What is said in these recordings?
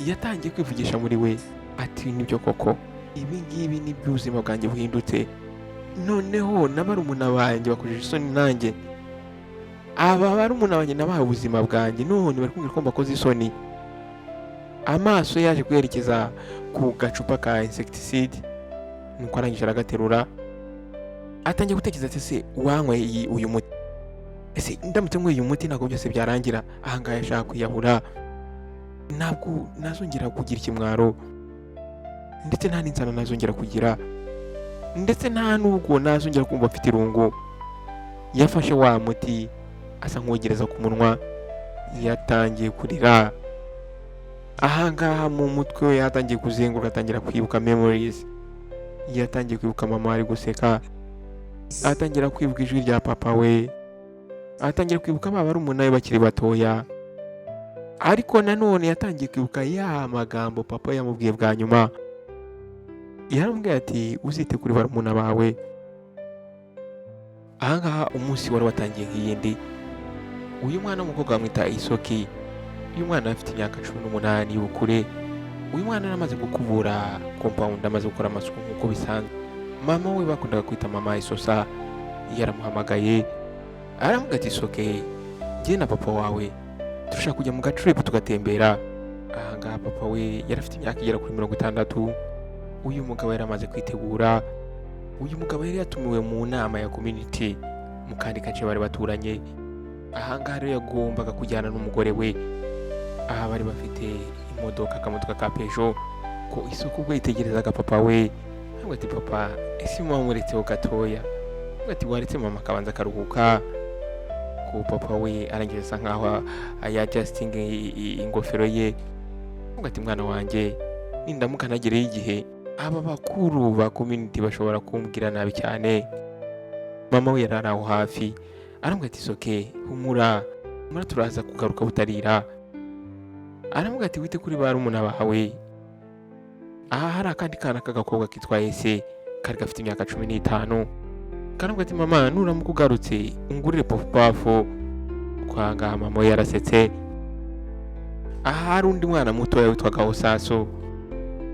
Yatangiye kwivugisha muri we ati: "Nibyo koko, ibi ngibi nibyo, ubuzima bwanjye buhindutse. Noneho na barumuna banjye bakojeje isoni nanjye. Aba barumuna banjye nabahaye ubuzima bwanjye, none bari kumbwira ko mbakoze isoni." Amaso yaje kwerekeza ku gacupa ka insecticide, nuko arangije aragaterura, atangiye gutekereza ati: "Ese wanyweye uyu muti? Ese ndamutse nyweye uyu muti ntabwo byose byarangira?" Ahangaha yashaka kwiyahura. "Ntabwo nazongera kugira ikimwaro, ndetse nta n'inzara nazongera kugira, ndetse nta n'ubwo nazongera kumva mfite irungu." Yafashe wa muti asa nk'uwegereza ku munwa, yatangiye kurira. Ahangaha mu mutwe we yatangiye kuzenguruka, atangira kwibuka memories. Yatangiye kwibuka mama ari guseka, atangira kwibuka ijwi rya papa we, atangira kwibuka ba barumuna be bakiri batoya. Ariko nanone yatangiye kwibuka ya magambo papa yamubwiye bwa nyuma. Yaramubwiye ati: "Uzite kuri barumuna bawe." Ahangaha umunsi wari watangiye nk'iyindi. Uyu mwana w'umukobwa bamwita Isoki. Uyu mwana afite imyaka 18 y'ubukure. Uyu mwana yari amaze gukubura compound, amaze gukora amasuku nk'uko bisanzwe. Mama we bakundaga kwita mama Isosa yaramuhamagaye, aramubwira ati: "Isoke, njye na papa wawe turashaka kujya mu gatrip tugatembera." Ahangaha papa we yari afite imyaka igera kuri 60. Uyu mugabo yari amaze kwitegura. Uyu mugabo yari yatumiwe mu nama ya community mu kandi gace bari baturanye. Ahangaha rero yagombaga kujyana n'umugore we. Aha bari bafite imodoka, akamodoka ka Peugeot. Ko Isoko ubwo yitegerezaga papa we, avuga ati: "Papa, ese muba muretseho gatoya?" Avuga ati: "Waretse mama akabanza akaruhuka?" Ko papa we arangije asa nkaho yadjustinga ingofero ye, avuga ati: "Mwana wanjye, nindamuka ntagereyo igihe, aba bakuru ba community bashobora kumbwira nabi cyane." Mama we yari ari aho hafi, aramubwira ati: "Soke, humura, humura, turaza kugaruka butarira." Aramubwira ati: "Wite kuri barumuna bawe." Aha hari akandi kana k'agakobwa kitwa Ese, kari gafite imyaka 15. Karamubwira ati: "Mama, nuramuka ugarutse ungurire puff-puff." Kwa mama we yarasetse. Aha hari undi mwana mutoya witwaga Osaso.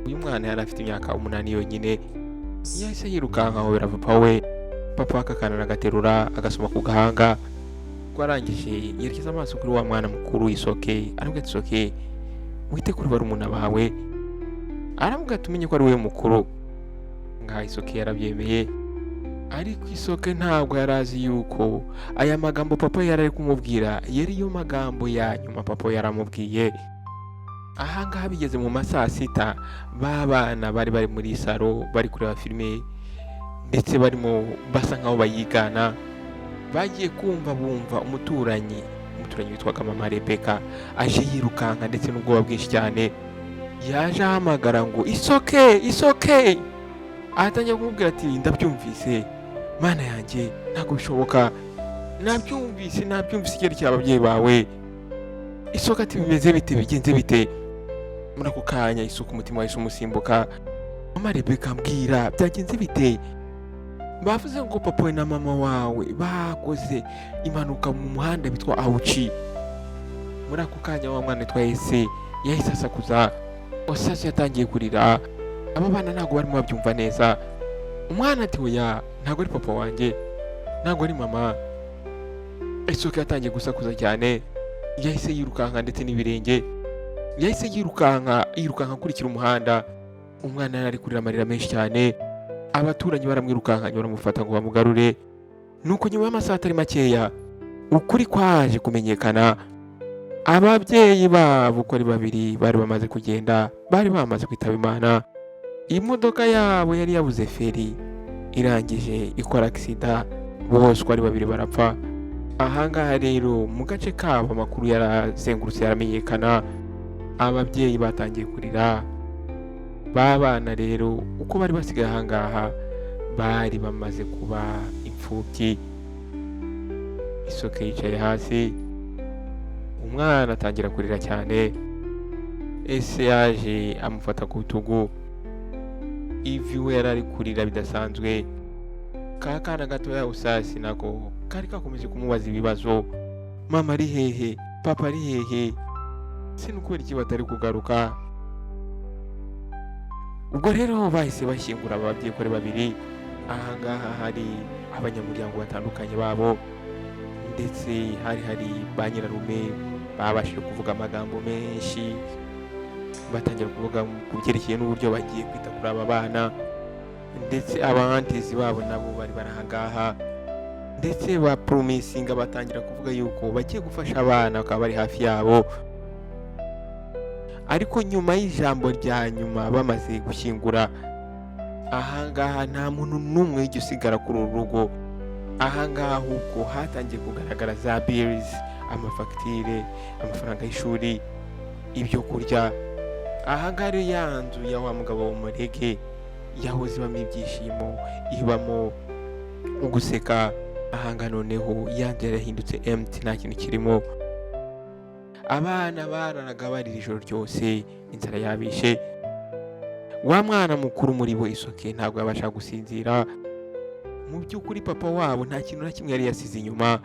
Uyu mwana yari afite imyaka 8 yonyine. Yahise yirukanka ahobera papa we. Papa akakana agaterura agasoma ku gahanga. Ko arangije yerekeza amaso kuri wa mwana mukuru Isoke, aramubwira ati: "Soke, wite kuri barumuna bawe." Aramubwira ati: "Umenye ko ari wowe mukuru." Ngaha Isoke yarabyemeye, ariko Isoke ntabwo yari azi yuko aya magambo papa yari ari kumubwira yari yo magambo ya nyuma papa yaramubwiye. Ahangaha bigeze mu ma saa sita, ba bana bari bari muri salo bari kureba filime, ndetse barimo basa nkaho bayigana. Bagiye kumva bumva umuturanyi witwaga mama Rebeka aje yirukanka ndetse n'ubwoba bwinshi cyane. Yaje ahamagara ngo: "Isoke, Isoke!" Atangira kumubwira ati: "Ndabyumvise, Mana yanjye, ntabwo bishoboka, nabyumvise, nabyumvise icyerekeye ababyeyi bawe." Isoke ati: "Bimeze bite? Bigenze bite?" Muri ako kanya Isuku umutima wahise umusimbuka. "Mama Rebeka, mbwira, byagenze bite?" "Bavuze ngo papa we na mama wawe bakoze impanuka mu muhanda witwa Awuci." Muri ako kanya wa mwana witwa Ese yahise asakuza. Osasu yatangiye kurira. Aba bana ntabwo barimo babyumva neza. Umwana ati: "Oya, ntabwo ari papa wanjye, ntabwo ari mama." Isuka yatangiye gusakuza cyane. Yahise yirukanka ndetse n'ibirenge, yahise yirukanka, yirukanka akurikira umuhanda. Umwana yari ari kurira amarira menshi cyane. Abaturanyi baramwirukankanye, baramufata ngo bamugarure. Nuko nyuma y'amasaha atari makeya ukuri kwaje kumenyekana. Ababyeyi babo uko ari babiri bari bamaze kugenda, bari bamaze kwitaba Imana. Imodoka yabo yari yabuze feri, irangije ikora accident, bose uko ari babiri barapfa. Ahangaha rero mu gace kabo amakuru yarazengurutse, yaramenyekana. Ababyeyi batangiye kurira. Ba bana rero uko bari basigaye ahangaha bari bamaze kuba imfubyi. Isoke yicaye hasi, umwana atangira kurira cyane. Ese yaje amufata ku rutugu. Ivi we yari ari kurira bidasanzwe. Ka kana gatoya Usasi nako kari kakomeje kumubaza ibibazo: "Mama ari hehe? Papa ari hehe? Se ni ukubera iki batari kugaruka?" Ubwo rero bahise bashyingura aba babyeyi uko ari babiri. Ahangaha hari abanyamuryango batandukanye babo, ndetse hari ba nyirarume babashije kuvuga amagambo menshi, batangira kuvuga ku byerekeye n'uburyo bagiye kwita kuri aba bana, ndetse aba aunties babo nabo bari bari ahangaha, ndetse ba promisinga, batangira kuvuga yuko bagiye gufasha abana, bakaba bari hafi yabo. Ariko nyuma y'ijambo rya nyuma bamaze gushyingura, ahangaha nta muntu n'umwe wigeze usigara kuri uru rugo. Ahangaha ahubwo hatangiye kugaragara za bills, amafagitire, amafaranga y'ishuri, ibyo kurya. Ahangaha rero ya nzu ya wa mugabo w'umurege yahoze ibamo ibyishimo, ibamo uguseka, ahangaha noneho ya nzu yarahindutse empty, nta kintu kirimo. Abana bararaga barira ijoro ryose, inzara yabishe. Wa mwana mukuru muri bo, Isoke, ntabwo yabasha gusinzira. Mu by'ukuri papa wabo nta kintu na kimwe yari yasize inyuma,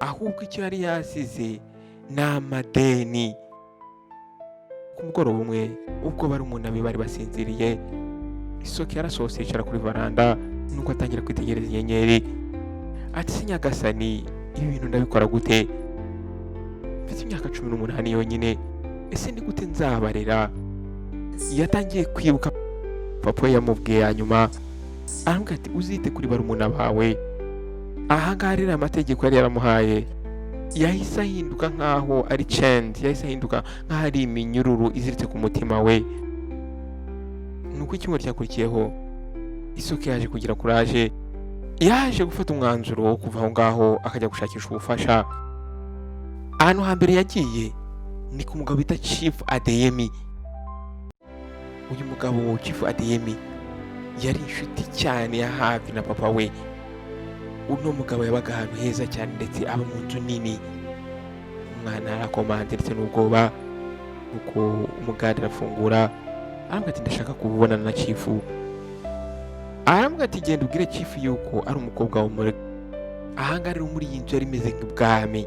ahubwo icyo yari yasize ni amadeni. Ku mugoroba umwe, ubwo barumuna be bari basinziriye, Isoke yarasohotse yicara kuri varanda, nuko atangira kwitegereza inyenyeri. Ati: "Si Nyagasani, ibi bintu ndabikora gute? Mfite imyaka 18 yonyine, ese ni gute nzabarera?" Yatangiye kwibuka papa we yamubwiye hanyuma, aramubwira ati: "Uzite kuri barumuna bawe." Ahangaha rero amategeko yari yaramuhaye yahise ahinduka nk'aho ari chain, yahise ahinduka nk'aho ari iminyururu iziritse ku mutima we. Nuko icyumweru cyakurikiyeho, Isoke yaje kugira courage, yaje gufata umwanzuro wo kuva aho ngaho akajya gushakisha ubufasha. Ahantu hambere yagiye ni ku mugabo bita Chief Adeyemi. Uyu mugabo Chief Adeyemi yari inshuti cyane ya hafi na papa we. Uno mugabo yabaga ahantu heza cyane, ndetse aba mu nzu nini. Umwana yarakomanze ndetse n'ubwoba, nuko umugande arafungura, aramubwira ati: "Ndashaka kubonana na Chief." Aramubwira ati: "Genda ubwire Chief yuko ari umukobwa wo muri ahangaha." Rero muri iyi nzu yari imeze nk'ibwami,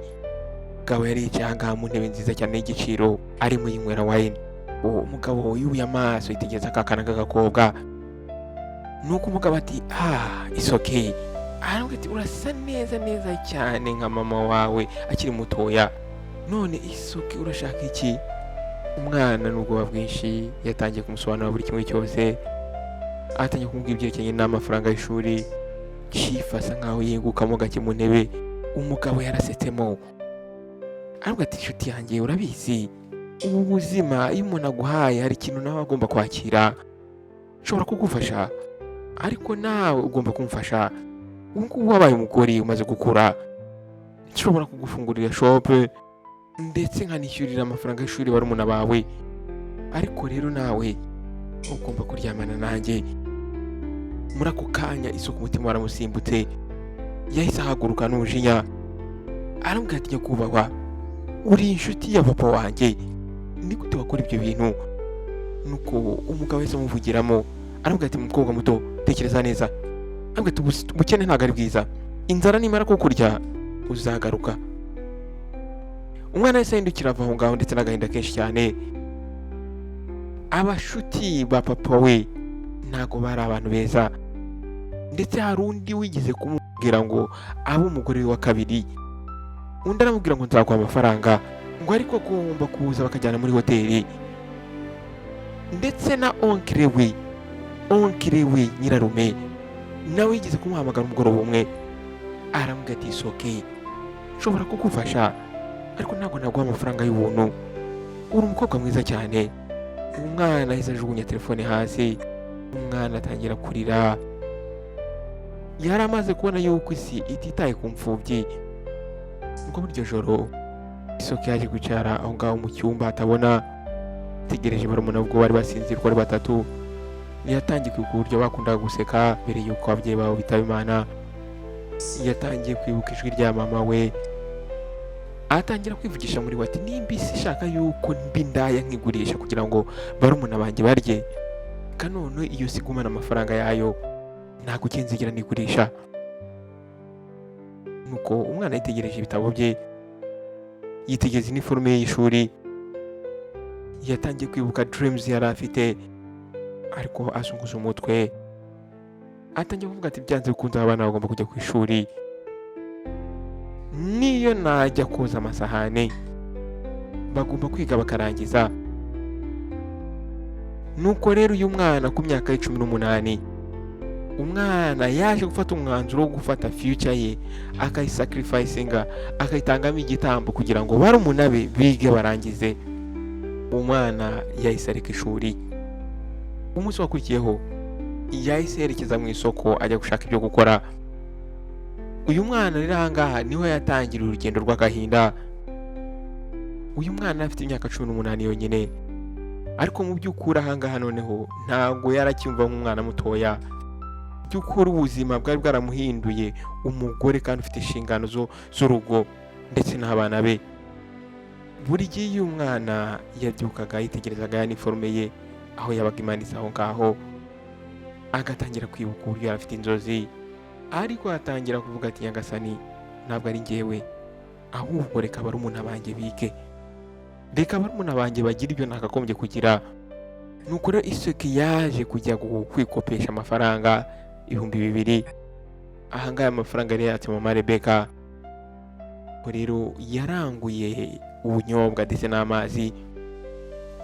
umugabo yari yicaye ahangaha mu ntebe nziza cyane y'igiciro, arimo yinywera wine. Uwo mugabo yubuye amaso yitegereza ka kana k'agakobwa, nuko umugabo ati: "Ah, it's okay." Aramubwira ati: "Urasa neza neza cyane nka mama wawe akiri mutoya. None Isoke, urashaka iki?" Umwana n'ubwoba bwinshi yatangiye kumusobanurira buri kimwe cyose, atangiye kumubwira ibyerekeranye n'amafaranga y'ishuri. Chief asa nkaho yegukamo gake mu ntebe. Umugabo yarasetsemo, aravuga ati: "Inshuti yanjye, urabizi, ubu buzima iyo umuntu aguhaye hari ikintu nawe agomba kwakira. Nshobora kugufasha, ariko nawe ugomba kumfasha. Ubu ngubu wabaye umugore, umaze gukura, nshobora kugufungurira shop, ndetse nkanishyurira amafaranga y'ishuri barumuna bawe, ariko rero nawe ugomba kuryamana nanjye." Muri ako kanya Isoke umutima waramusimbutse, yahise ahaguruka n'umujinya, aramubwira ati: "Nyakubahwa, uri inshuti ya papa wanjye, ni gute wakora ibyo bintu?" Nuko umugabo yahise amuvugiramo, aramubwira ati: "Mukobwa muto, tekereza neza." Aramubwira ati: "Ubukene ntabwo ari bwiza, inzara nimara kukurya uzagaruka." Umwana wese ahindukira ava aho ngaho, ndetse n'agahinda kenshi cyane. Abashuti ba papa we ntabwo bari abantu beza, ndetse hari undi wigeze kumubwira ngo abe umugore we wa kabiri. Undi aramubwira ngo: "Nzaguha amafaranga," ngo ariko agomba kuza bakajyana muri hoteli. Ndetse na oncle we nyirarume nawe yigeze kumuhamagara umugoroba umwe, aramubwira ati: "Isoke, nshobora kugufasha, ariko ntabwo naguha amafaranga y'ubuntu. Uri umukobwa mwiza cyane." Umwana ahise ajugunya telefone hasi, umwana atangira kurira. Yari amaze kubona yuko isi ititaye ku mfubyi. Nuko muri iryo joro Isoke yaje kwicara aho ngaho mu cyumba atabona, ategereje barumuna ubwo bari basinzira uko ari batatu. Yatangiye kwibuka uburyo bakundaga guseka mbere y'uko ababyeyi babo bitaba Imana. Yatangiye kwibuka ijwi rya mama we, atangira kwivugisha muri we ati: "Nimba isi ishaka yuko mba indaya nkigurisha kugira ngo barumuna banjye barye, kanone iyo si igumana amafaranga yayo, ntabwo nzigera nigurisha." Nuko umwana yitegereje ibitabo bye, yitegereza iniforume ye y'ishuri, yatangiye kwibuka dreams yari afite. Ariko azunguza umutwe, atangiye kuvuga ati: "Byanze bikunze abana bagomba kujya ku ishuri, niyo najya koza amasahani bagomba kwiga bakarangiza." Nuko rero uyu mwana ku myaka ye 18, umwana yaje gufata umwanzuro wo gufata future ye akayisacrificinga, akayitangamo igitambo kugira ngo barumuna be bige barangize. Umwana yahise areka ishuri. Umunsi wakurikiyeho yahise yerekeza mu isoko, ajya gushaka ibyo gukora. Uyu mwana rero ahangaha niho yatangiriye urugendo rw'agahinda. Uyu mwana afite imyaka 18 yonyine, ariko mu by'ukuri ahangaha noneho ntabwo yaracyumva nk'umwana mutoya. By'ukuri ubuzima bwari bwaramuhinduye umugore kandi ufite inshingano z'urugo ndetse n'abana be. Buri gihe iyo umwana yabyukaga, yitegerezaga ya niforume ye aho yabaga imanitse aho ngaho, agatangira kwibuka uburyo yari afite inzozi, ariko atangira kuvuga ati: "Nyagasani, ntabwo ari njyewe, ahubwo reka barumuna banjye bige, reka barumuna banjye bagire ibyo nakagombye kugira." Nuko rero Isoki yaje kujya kwikopesha amafaranga 2000. Ahangaha amafaranga yari yatse mama Rebeka. Ubwo rero yaranguye ubunyobwa ndetse n'amazi.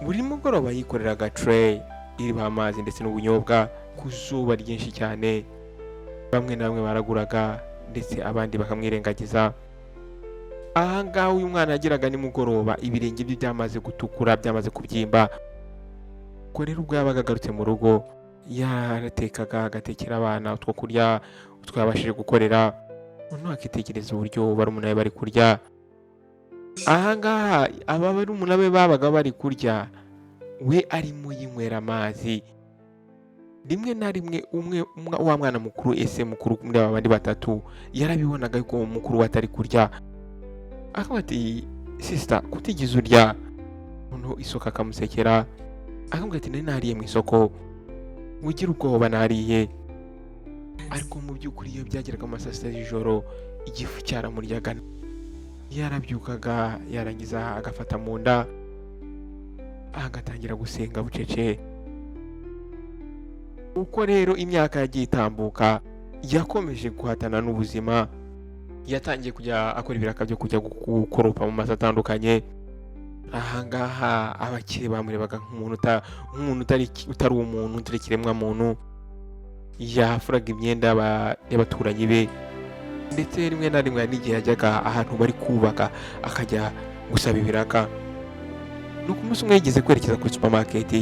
Buri mugoroba yikoreraga tray iriho amazi ndetse n'ubunyobwa ku zuba ryinshi cyane. Bamwe na bamwe baraguraga ndetse abandi bakamwirengagiza. Ahangaha uyu mwana yageraga nimugoroba ibirenge bye byamaze gutukura, byamaze kubyimba. Ubwo rero ubwo yabaga agarutse mu rugo, yaratekaga, agatekera abana utwo kurya, utwo yabashije gukorera, noneho akitegereza uburyo barumuna be bari kurya. Ahangaha aba barumuna be babaga bari kurya, we arimo yinywera amazi. Rimwe na rimwe umwe wa mwana mukuru, ese mukuru muri aba bandi batatu, yarabibonaga yuko uwo mukuru we atari kurya, akavuga ati: "Sister, kutigeze urya?" Noneho Isoka akamusekera, akamubwira ati: "Nari nariye mu isoko, wigira ubwoba, nariye." Ariko mu by'ukuri iyo byageraga mu ma saa 6 z'ijoro igifu cyaramuryaga, yarabyukaga, yarangiza agafata mu nda, agatangira gusenga bucece. Uko rero imyaka yagiye itambuka, yakomeje guhatana n'ubuzima. Yatangiye kujya akora ibiraka byo kujya gukoropa mu mazu atandukanye. Ahangaha abakire bamurebaga nk'umuntu utari umuntu, utari ikiremwamuntu. Yafuraga imyenda y'abaturanyi be, ndetse rimwe na rimwe hari n'igihe yajyaga ahantu bari kubaka akajya gusaba ibiraka. Nuko umunsi umwe yigeze kwerekeza kuri supermarket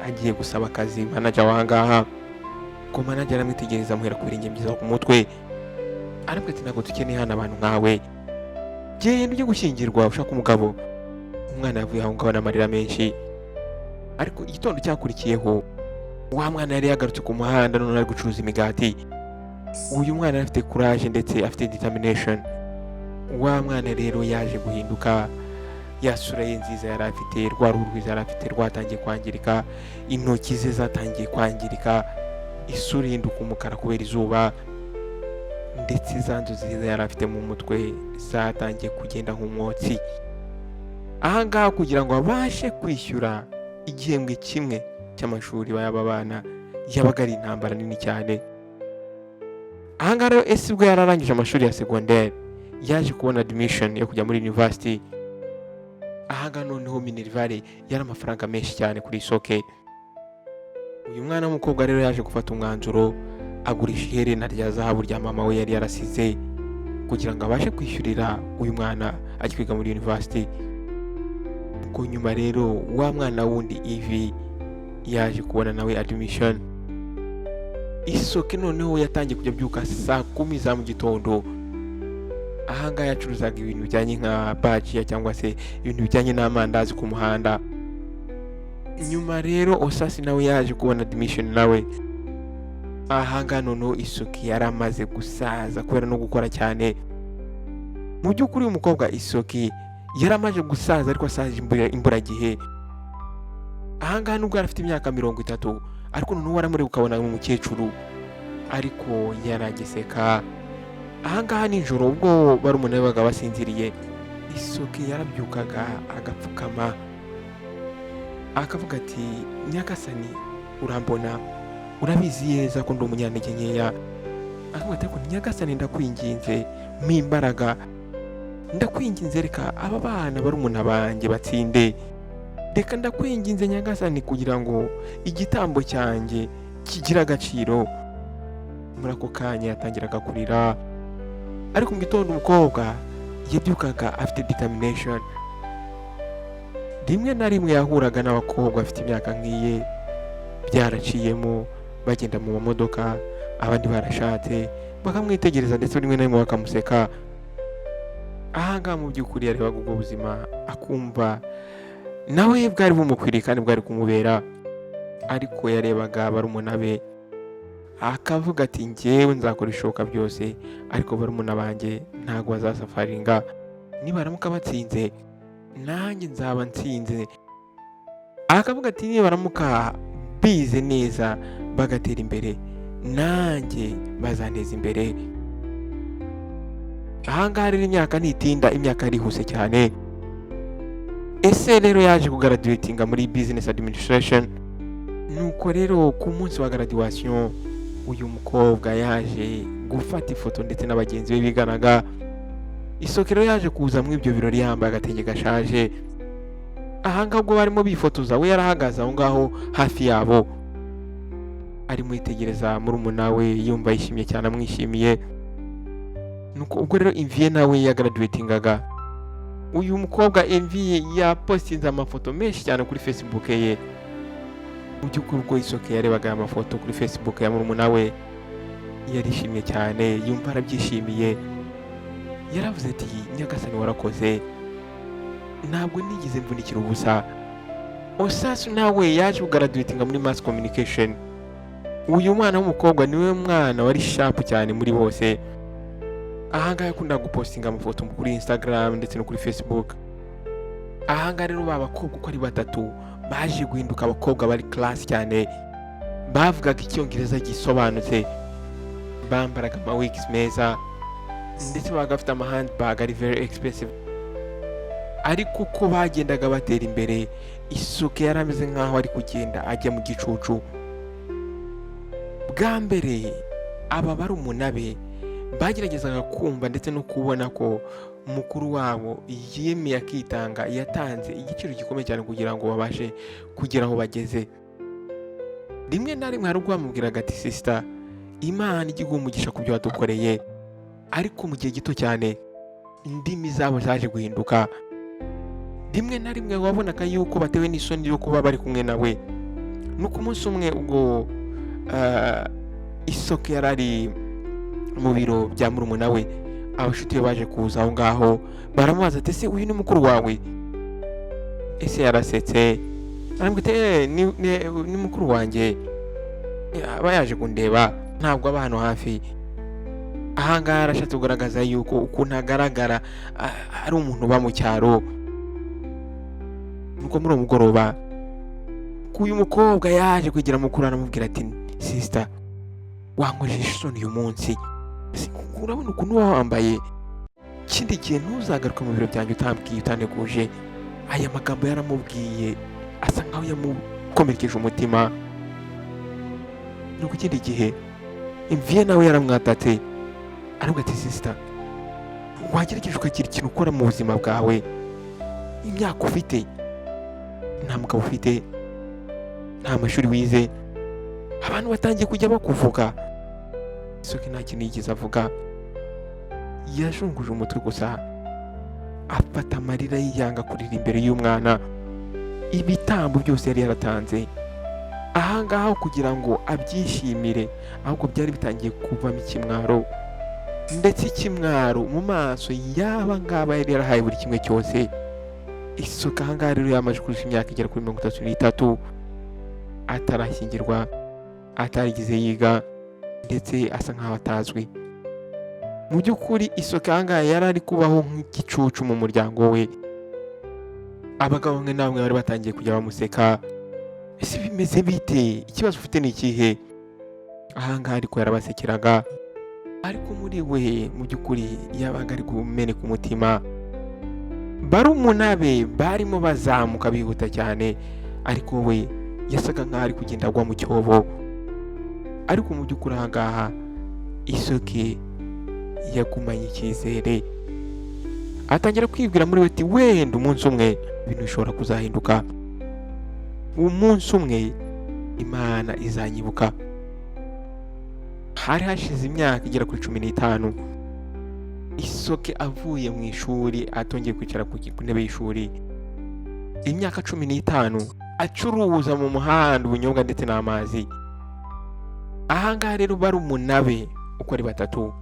agiye gusaba akazi manager w'ahangaha. Ko manager aramwitegereza, amuhera ku birenge byiza ku mutwe, aramubwira ati: "Ntabwo dukeneye hano abantu nkawe, genda ujye gushyingirwa ushaka umugabo." Umwana yavuye aho ngaho n'amarira menshi. Ariko igitondo cyakurikiyeho wa mwana yari yagarutse ku muhanda, none ari gucuruza imigati. Uyu mwana yari afite courage ndetse afite determination. Wa mwana rero yaje guhinduka. Ya sura ye nziza yari afite, rwa ruhu rwiza yari afite, rwatangiye kwangirika, intoki ze zatangiye kwangirika, isura ihinduka umukara kubera izuba, ndetse za nzozi nziza yari afite mu mutwe zatangiye kugenda nk'umwotsi. Ahangaha kugira ngo abashe kwishyura igihembwe kimwe cy'amashuri y'aba bana yabaga ari intambara nini cyane. Ahangaha rero ese ubwo yari arangije amashuri ya segonderi, yaje kubona admission yo kujya muri university. Ahangaha noneho minerval yari amafaranga menshi cyane kuri Isoke. Uyu mwana w'umukobwa rero yaje gufata umwanzuro, agurisha iherena rya zahabu rya mama we yari yarasize kugira ngo abashe kwishyurira uyu mwana ajye kwiga muri university. Ubwo nyuma rero wa mwana wundi Ivi yaje kubona nawe admission. Isoke noneho yatangiye kujya abyuka saa 10 za mu gitondo. Ahangaha yacuruzaga ibintu bijyanye nka bajiya cyangwa se ibintu bijyanye n'amandazi ku muhanda. Nyuma rero Osasi nawe yaje kubona admission nawe. Ahangaha noneho Isoki yari amaze gusaza kubera no gukora cyane. Mu by'ukuri uyu mukobwa Isoki yari amaze gusaza, ariko asaje imburagihe. Ahangaha nubwo yari afite imyaka 30, ariko noneho waramureba ukabona ni umukecuru, ariko yaragiseka. Ahangaha nijoro ubwo barumuna be babaga basinziriye, Isoki yarabyukaga agapfukama. Akavuga ati: "Nyagasani, urambona, urabizi neza ko ndi umunyantege nkeya." Akavuga ati: "Ariko Nyagasani, ndakwinginze, mpa imbaraga, ndakwinginze, reka aba bana barumuna banjye batsinde. Reka, ndakwinginze Nyagasani, kugira ngo igitambo cyanjye kigire agaciro." Muri ako kanya yatangiraga kurira, ariko mu gitondo umukobwa yabyukaga afite determination. Rimwe na rimwe yahuraga n'abakobwa bafite imyaka nk'iye, byaraciyemo, bagenda mu mamodoka, abandi barashatse, bakamwitegereza, ndetse rimwe na rimwe bakamuseka. Ahangaha mu by'ukuri yarebaga ubwo buzima akumva nawe bwari bumukwiriye kandi bwari kumubera, ariko yarebaga barumuna be akavuga ati: "Njyewe nzakora ibishoboka byose, ariko barumuna banjye ntabwo bazasufferinga. Nibaramuka batsinze, nanjye nzaba nsinze." Akavuga ati: "Nibaramuka bize neza bagatera imbere, nanjye bazanteza imbere." Ahangaha rero imyaka ntitinda, imyaka yarihuse cyane. Ese rero yaje kugraduatinga muri business administration. Nuko rero ku munsi wa graduation, uyu mukobwa yaje gufata ifoto ndetse na bagenzi be biganaga. Isoke rero yaje kuza muri ibyo birori yambaye agatenge gashaje. Ahangaha ubwo barimo bifotoza, we yarahagaze aho ngaho hafi yabo, arimo yitegereza murumuna we, yumva yishimye cyane, amwishimiye. Nuko ubwo rero Envie nawe yagraduatingaga, uyu mukobwa Envie yapostinze amafoto menshi cyane kuri Facebook ye. Mu by'ukuri ubwo Isoke yarebaga aya mafoto kuri Facebook ya murumuna we, yarishimye cyane, yumva arabyishimiye. Yaravuze ati: "Nyagasani, warakoze, ntabwo nigeze mvunikira ubusa." Osasu nawe yaje kugraduatinga muri mass communication. Uyu mwana w'umukobwa niwe mwana wari sharp cyane muri bose. Ahangaha yakundaga gupostinga amafoto kuri Instagram ndetse no kuri Facebook. Ahangaha rero ba bakobwa uko ari batatu baje guhinduka abakobwa bari class cyane, bavugaga icyongereza gisobanutse, bambaraga ama wigs meza, ndetse babaga bafite ama handbag ari very expensive. Ariko uko bagendaga batera imbere, Isuke yari ameze nk'aho ari kugenda ajya mu gicucu. Bwa mbere aba barumuna be bageragezaga kumva ndetse no kubona ko mukuru wabo yemeye akitanga, yatanze igiciro gikomeye cyane kugira ngo babashe kugera aho bageze. Rimwe na rimwe hari ubwo bamubwiraga ati: "Sister, Imana ijya iguha umugisha ku byo wadukoreye." Ariko mu gihe gito cyane indimi zabo zaje guhinduka. Rimwe na rimwe wabonaga yuko batewe n'isoni yo kuba bari kumwe nawe. Nuko umunsi umwe ubwo Isoke yari ari mu biro bya murumuna we, abashuti be baje kuza aho ngaho, baramubaza ati: "Ese uyu ni mukuru wawe?" Ese yarasetse, arambwira ati: "Eh, ni mukuru wanjye, aba yaje kundeba, ntabwo aba hano hafi." Ahangaha yarashatse kugaragaza yuko ukuntu agaragara ari umuntu uba mu cyaro. Nuko muri uwo mugoroba uyu mukobwa yaje kwegera mukuru, aramubwira ati: "Sister, wankojeje isoni uyu munsi. Urabona ukuntu uba wambaye? Ikindi gihe ntuzagaruke mu biro byanjye utambwiye, utanteguje." Aya magambo yaramubwiye asa nkaho yamukomerekeje umutima. Nuko ikindi gihe Envie nawe yaramwatatse, aravuga ati: "Sister, wagerageje ukagira ikintu ukora mu buzima bwawe? Imyaka ufite, nta mugabo ufite, nta mashuri wize, abantu batangiye kujya bakuvuga." Isoke nta kintu yigeze avuga, yashunguje umutwe gusa, afata amarira yiyanga kurira imbere y'umwana. Ibitambo byose yari yaratanze ahangaha kugira ngo abyishimire, ahubwo byari bitangiye kuvamo ikimwaro, ndetse ikimwaro mu maso y'aba ngaba yari yarahaye buri kimwe cyose. Isuka ahangaha rero yamaze kuzuza imyaka igera kuri 33 atarashyingirwa, atarigeze yiga, ndetse asa nkaho atazwi. Mu by'ukuri Isoka ahangaha yari ari kubaho nk'igicucu mu muryango we. Abagabo bamwe na bamwe bari batangiye kujya bamuseka: "Ese bimeze bite? Ikibazo ufite ni ikihe?" Ahangaha ariko yarabasekeraga, ariko muri we mu by'ukuri yabaga ari kumeneka umutima. Barumuna be barimo bazamuka bihuta cyane. Ariko we yasaga nk'aho ari kugenda agwa mu cyobo. Ariko mu by'ukuri aha ngaha Isoke yagumanye icyizere, atangira kwibwira muri we ati: "Wenda umunsi umwe ibintu bishobora kuzahinduka, umunsi umwe Imana izanyibuka." Hari hashize imyaka igera kuri 15 Isoke avuye mu ishuri, atongeye kwicara ku ntebe y'ishuri. Imyaka 15 acuruza mu muhanda ubunyobwa ndetse n'amazi. Ahangaha rero barumuna be uko ari batatu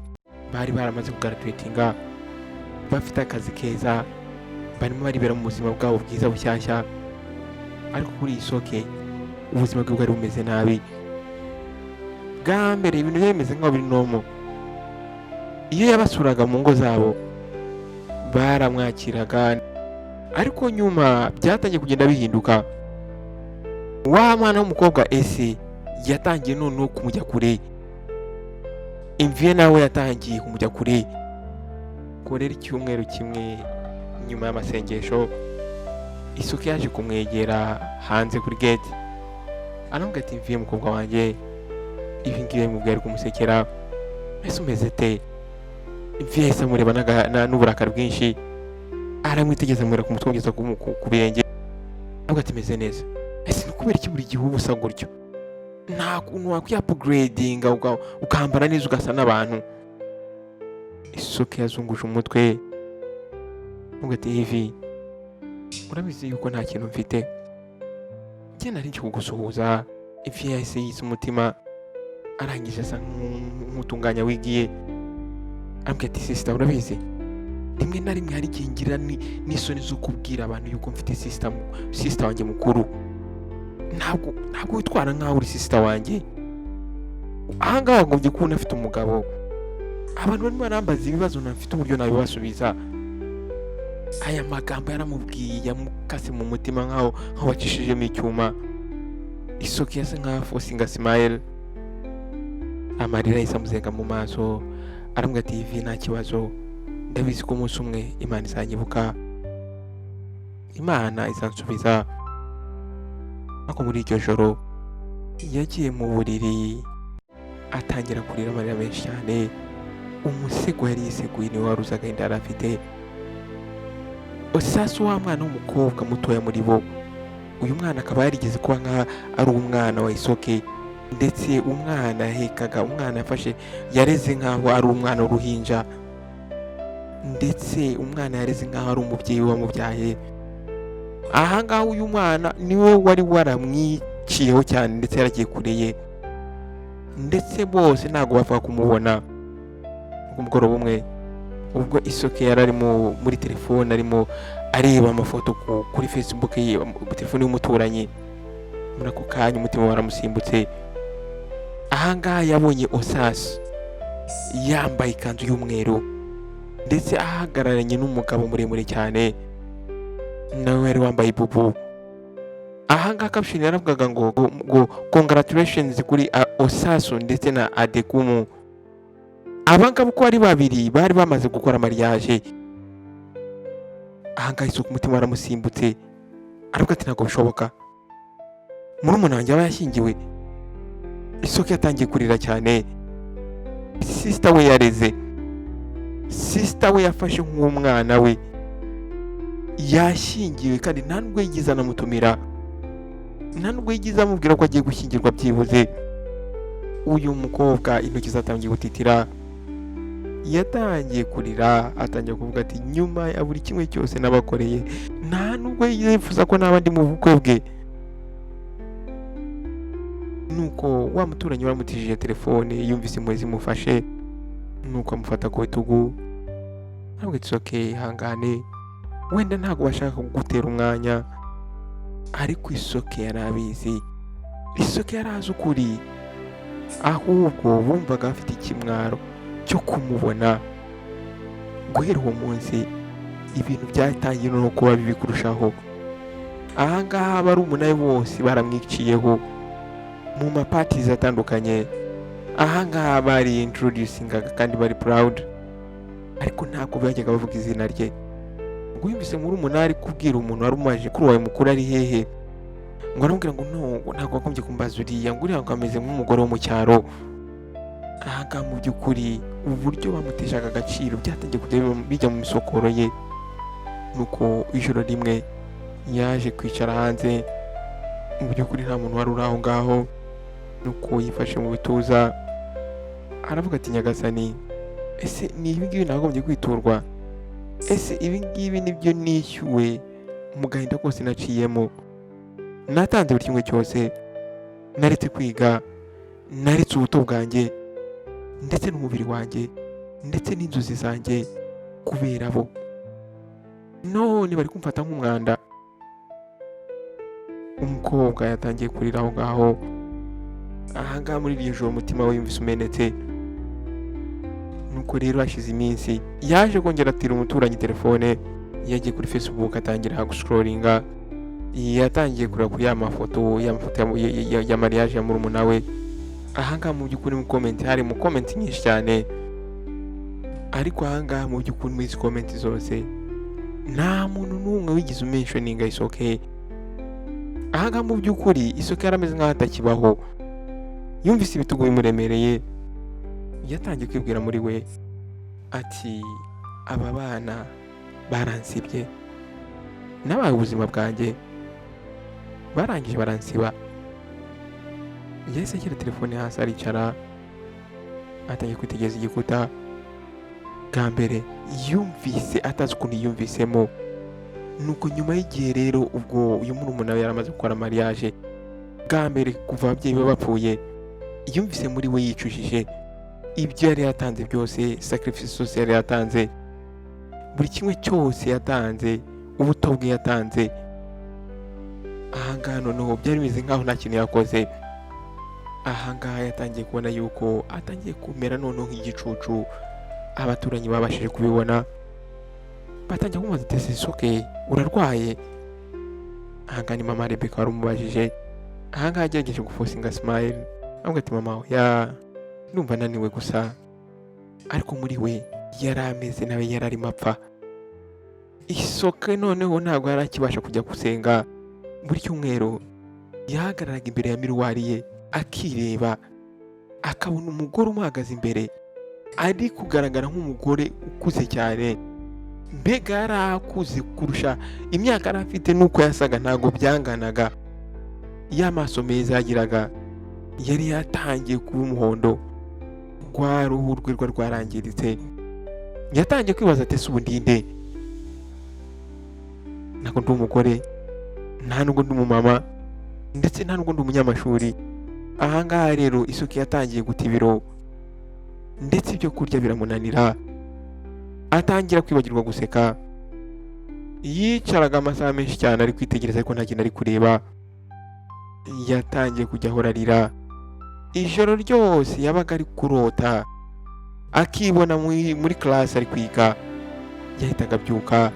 bari baramaze kugraduatinga, bafite akazi keza, barimo baribera mu buzima bwabo bwiza bushyashya. Ariko kuri Isoke ubuzima bwe bwari bumeze nabi. Bwa mbere ibintu byari bimeze nk'aho biri normal. Iyo yabasuraga mu ngo zabo baramwakiraga, ariko nyuma byatangiye kugenda bihinduka. Wa mwana w'umukobwa ese yatangiye noneho kumujya kure, Imviye nawe yatangiye kumujya kure. Ubwo rero icyumweru kimwe nyuma y'amasengesho, Isuka yaje kumwegera hanze kuri gate, aramubwira ati: "Mviye, mukobwa wanjye." Ibi ngibi yabimubwiye ari kumusekera. "Ese umeze te?" Imviye yahise amureba n'uburakari bwinshi, aramwitegereza, amureba ku mutwe kugeza ku birenge, avuga ati: "Meze neza." "Ese ni ukubera iki buri gihe uba usa gutyo? Nta kuntu wakwiupgradinga ukambara neza ugasa n'abantu?" Isuka yazunguje umutwe, avuga ati: "Ivi, urabizi yuko nta kintu mfite, njye nari nje kugusuhuza." Ivi yahise yitsa umutima, arangije asa nk'utunganya wigiye, arambwira ati: "Sister, urabizi, rimwe na rimwe hari igihe ngira n'isoni zo kubwira abantu yuko mfite sister wanjye mukuru. Ntabwo witwara nk'aho uri sister wanjye. Ahangaha wagombye kubona afite umugabo. Abantu barimo barambaza ibibazo, ntafite uburyo nabibasubiza." Aya magambo yaramubwiye yamukase mu mutima nkaho wacishijemo icyuma. Isoke yasa nkaho aforcinga smile, amarira yahise amuzenga mu maso, aramubwira ati: "Ivi, nta kibazo, ndabizi ko umunsi umwe Imana izanyibuka, Imana izansubiza." Ariko muri iryo joro yagiye mu buriri atangira kurira amarira menshi cyane. Umusego yari yiseguye niwe wari uzi agahinda yari afite. Osasu, wa mwana w'umukobwa mutoya muri bo, uyu mwana akaba yarigeze kuba nkaho ari umwana wa Isoke, ndetse umwana yahekaga, umwana yafashe yareze nkaho ari umwana w'uruhinja, ndetse umwana yareze nkaho ari umubyeyi we wamubyaye. Ahangaha uyu mwana niwe wari waramwiciyeho cyane, ndetse yaragiye kure ye, ndetse bose ntabwo bapfa kumubona. Umugoroba umwe ubwo Isoke yari arimo muri telefone, arimo areba amafoto kuri Facebook ye, telefone y'umuturanyi, muri ako kanya umutima waramusimbutse. Ahangaha yabonye Osasi yambaye ikanzu y'umweru, ndetse ahagararanye n'umugabo muremure cyane nawe wari wambaye ibubu. Ahangaha caption yaravugaga ngo "Congratulations kuri Osasu ndetse na Adekumu." Abangaba uko ari babiri bari bamaze gukora mariage. Ahangaha Isuku umutima waramusimbutse, aravuga ati: "Ntabwo bishoboka, murumuna wanjye aba yashyingiwe." Isoko yatangiye kurira cyane. Sister we yareze, sister we yafashe nk'umwana we, yashyingiwe, kandi nta nubwo yigeze anamutumira, nta nubwo yigeze amubwira ko agiye gushyingirwa byibuze. Uyu mukobwa intoki zatangiye gutitira, yatangiye kurira, atangiye kuvuga ati: "Nyuma ya buri kimwe cyose nabakoreye, nta nubwo yigeze yifuza ko naba ndi mu bukwe bwe." Nuko wa muturanyi waramutijije telefone yumvise impuhwe zimufashe, nuko amufata ku bitugu, ntabwo ati: "Okay, ihangane, wenda ntabwo bashaka kugutera umwanya." Ariko Isoke yari abizi, Isoke yari azi ukuri, ahubwo bumvaga bafite ikimwaro cyo kumubona. Guhera uwo munsi ibintu byatangiye no kuba bibi kurushaho. Ahangaha barumuna be bose baramwiciyeho mu maparties atandukanye. Ahangaha bari introducingaga kandi bari proud, ariko ntabwo bajyaga bavuga izina rye. Ngo yumvise murumuna ari kubwira umuntu wari umaje kuri wawe mukuru ari hehe. Ngo aramubwira ngo no, ngo ntabwo wagombye kumbaza uriya, ngo uriya ngo ameze nk'umugore wo mu cyaro. Ahangaha mu by'ukuri uburyo bamuteshaga agaciro byatangiye kujya bijya mu misokoro ye. Nuko ijoro rimwe yaje kwicara hanze, mu by'ukuri nta muntu wari uri aho ngaho. Nuko yifashe mu bituza aravuga ati: "Nyagasani, ese ni ibi ngibi nagombye kwiturwa? Ese ibi ngibi nibyo nishyuwe mu gahinda kose naciyemo? Natanze buri kimwe cyose, naretse kwiga, naretse ubuto bwanjye ndetse n'umubiri wanjye ndetse n'inzozi zanjye kubera bo, none bari kumfata nk'umwanda." Umukobwa yatangiye kurira aho ngaho. Ahangaha muri iryo joro umutima we yumvise umenetse. Nuko rero hashize iminsi yaje kongera atira umuturanyi telefone. Yagiye kuri Facebook atangira guscrollinga. Yatangiye kureba kuri ya mafoto ya mariage ya murumuna we. Ahangaha mu by'ukuri mu comment hari mu comment nyinshi cyane, ariko ahangaha mu by'ukuri muri izi comment zose nta muntu n'umwe wigeze umentioninga Isoke. Ahangaha mu by'ukuri Isoke yarameze nk'aho atakibaho. Yumvise ibitugu bimuremereye. Yatangiye kwibwira muri we ati: "Aba bana baransibye, nabaye ubuzima bwanjye, barangije baransiba." Yahise ashyira telefone hasi, aricara, atangiye kwitegereza igikuta. Bwa mbere yumvise atazi ukuntu yiyumvisemo. Nuko nyuma y'igihe rero, ubwo uyu murumuna we yari amaze gukora mariage, bwa mbere kuva ababyeyi be bapfuye, yumvise muri we yicujije ibyo yari yatanze byose, sacrifice zose yari yatanze, buri kimwe cyose yatanze, ubuto bwe yatanze. Ahangaha noneho byari bimeze nkaho nta kintu yakoze. Ahangaha yatangiye kubona yuko atangiye kumera noneho nk'igicucu. Abaturanyi babashije kubibona, batangiye kumubaza ati: "Ese Soke, urarwaye?" Ahangaha ni mama Rebecca wari umubajije. Ahangaha agerageje guforcinga smile, avuga ati: "Mama, ya, ndumva ananiwe gusa." Ariko muri we yari ameze nawe yari arimo apfa. Isoke noneho ntabwo yari akibasha kujya gusenga. Buri cyumweru yahagararaga imbere ya miroir ye, akireba, akabona umugore umuhagaze imbere ari kugaragara nk'umugore ukuze cyane. Mbega yari akuze kurusha imyaka yari afite, n'uko yasaga ntabwo byanganaga. Ya maso meza yagiraga yari yatangiye kuba umuhondo, rwa ruhu rwe rwari rwarangiritse. Yatangiye kwibaza ati: "Ese ubu ndinde? Ntabwo ndi umugore, nta nubwo ndi umumama, ndetse nta nubwo ndi umunyamashuri." Ahangaha rero Isuka yatangiye guta ibiro, ndetse ibyo kurya biramunanira, atangira kwibagirwa guseka. Yicaraga amasaha menshi cyane ari kwitegereza, ariko nta kintu ari kureba. Yatangiye kujya ahora arira ijoro ryose. Yabaga ari kurota, akibona muri classe ari kwiga, yahitaga abyuka.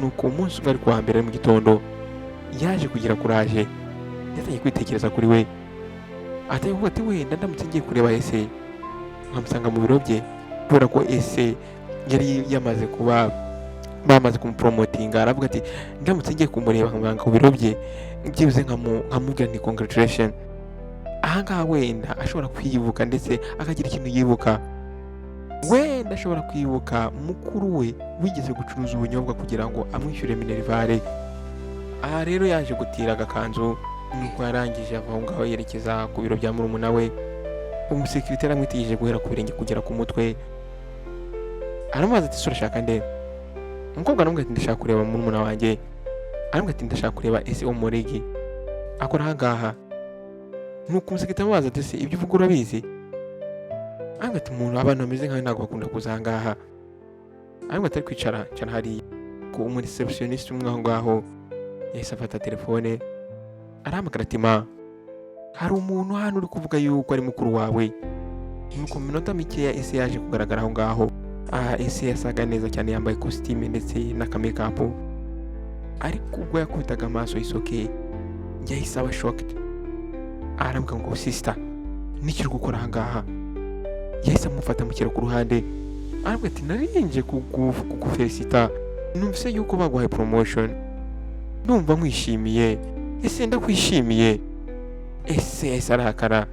Nuko umunsi umwe ari kuwa mbere mu gitondo yaje kugira courage. Yatangiye kwitekereza kuri we, atangiye kuvuga ati: "Wenda ndamutse ngiye kureba ese nkamusanga mu biro bye," kubera ko ese yari yamaze kuba bamaze kumupromotinga. Aravuga ati: "Ndamutse ngiye kumureba nkamusanga ku biro bye, byibuze nkamubwira nti congratulation, ahangaha wenda ashobora kwibuka ndetse akagira ikintu yibuka. Wenda ashobora kwibuka mukuru we wigeze gucuruza ubunyobwa kugira ngo amwishyure minerval." Aha rero yaje gutira agakanzu, nuko yarangije ava aho ngaho yerekeza ku biro bya murumuna we. Umusekirite aramwitegereje guhera ku birenge kugera ku mutwe, aramubaza ati: "Ese urashaka nde?" Umukobwa aramubwira ati: "Ndashaka kureba murumuna wanjye." Aramubwira ati: "Ndashaka kureba ese umuregi akora aha ngaha." Nuko umusekirite amubaza ati: "Ese ibyo uvuga urabizi?" Aramubwira ati: "Umuntu, abantu bameze nkawe ntabwo bakunda kuza aha ngaha." Aramubwira ati: "Ari kwicara cyane hariya." Ku umureceptionist umwe aho ngaho yahise afata telefone, arahamagara ati: "Ma, hari umuntu hano uri kuvuga yuko ari mukuru wawe." Nuko mu minota mikeya ese yaje kugaragara aho ngaho. Aha ese yasaga neza cyane, yambaye kositime ndetse n'akamakeup, ariko ubwo yakubitaga amaso Isoke yahise aba shocked. Arambwira ngo: "Sister, niki uri gukora aha ngaha?" Yahise amufata, amushyira ku ruhande, arambwira ati: "Narinje kugufelicita, numvise yuko baguhaye promotion, ndumva nkwishimiye." Ese ndakwishimiye? Ese yahise arakara.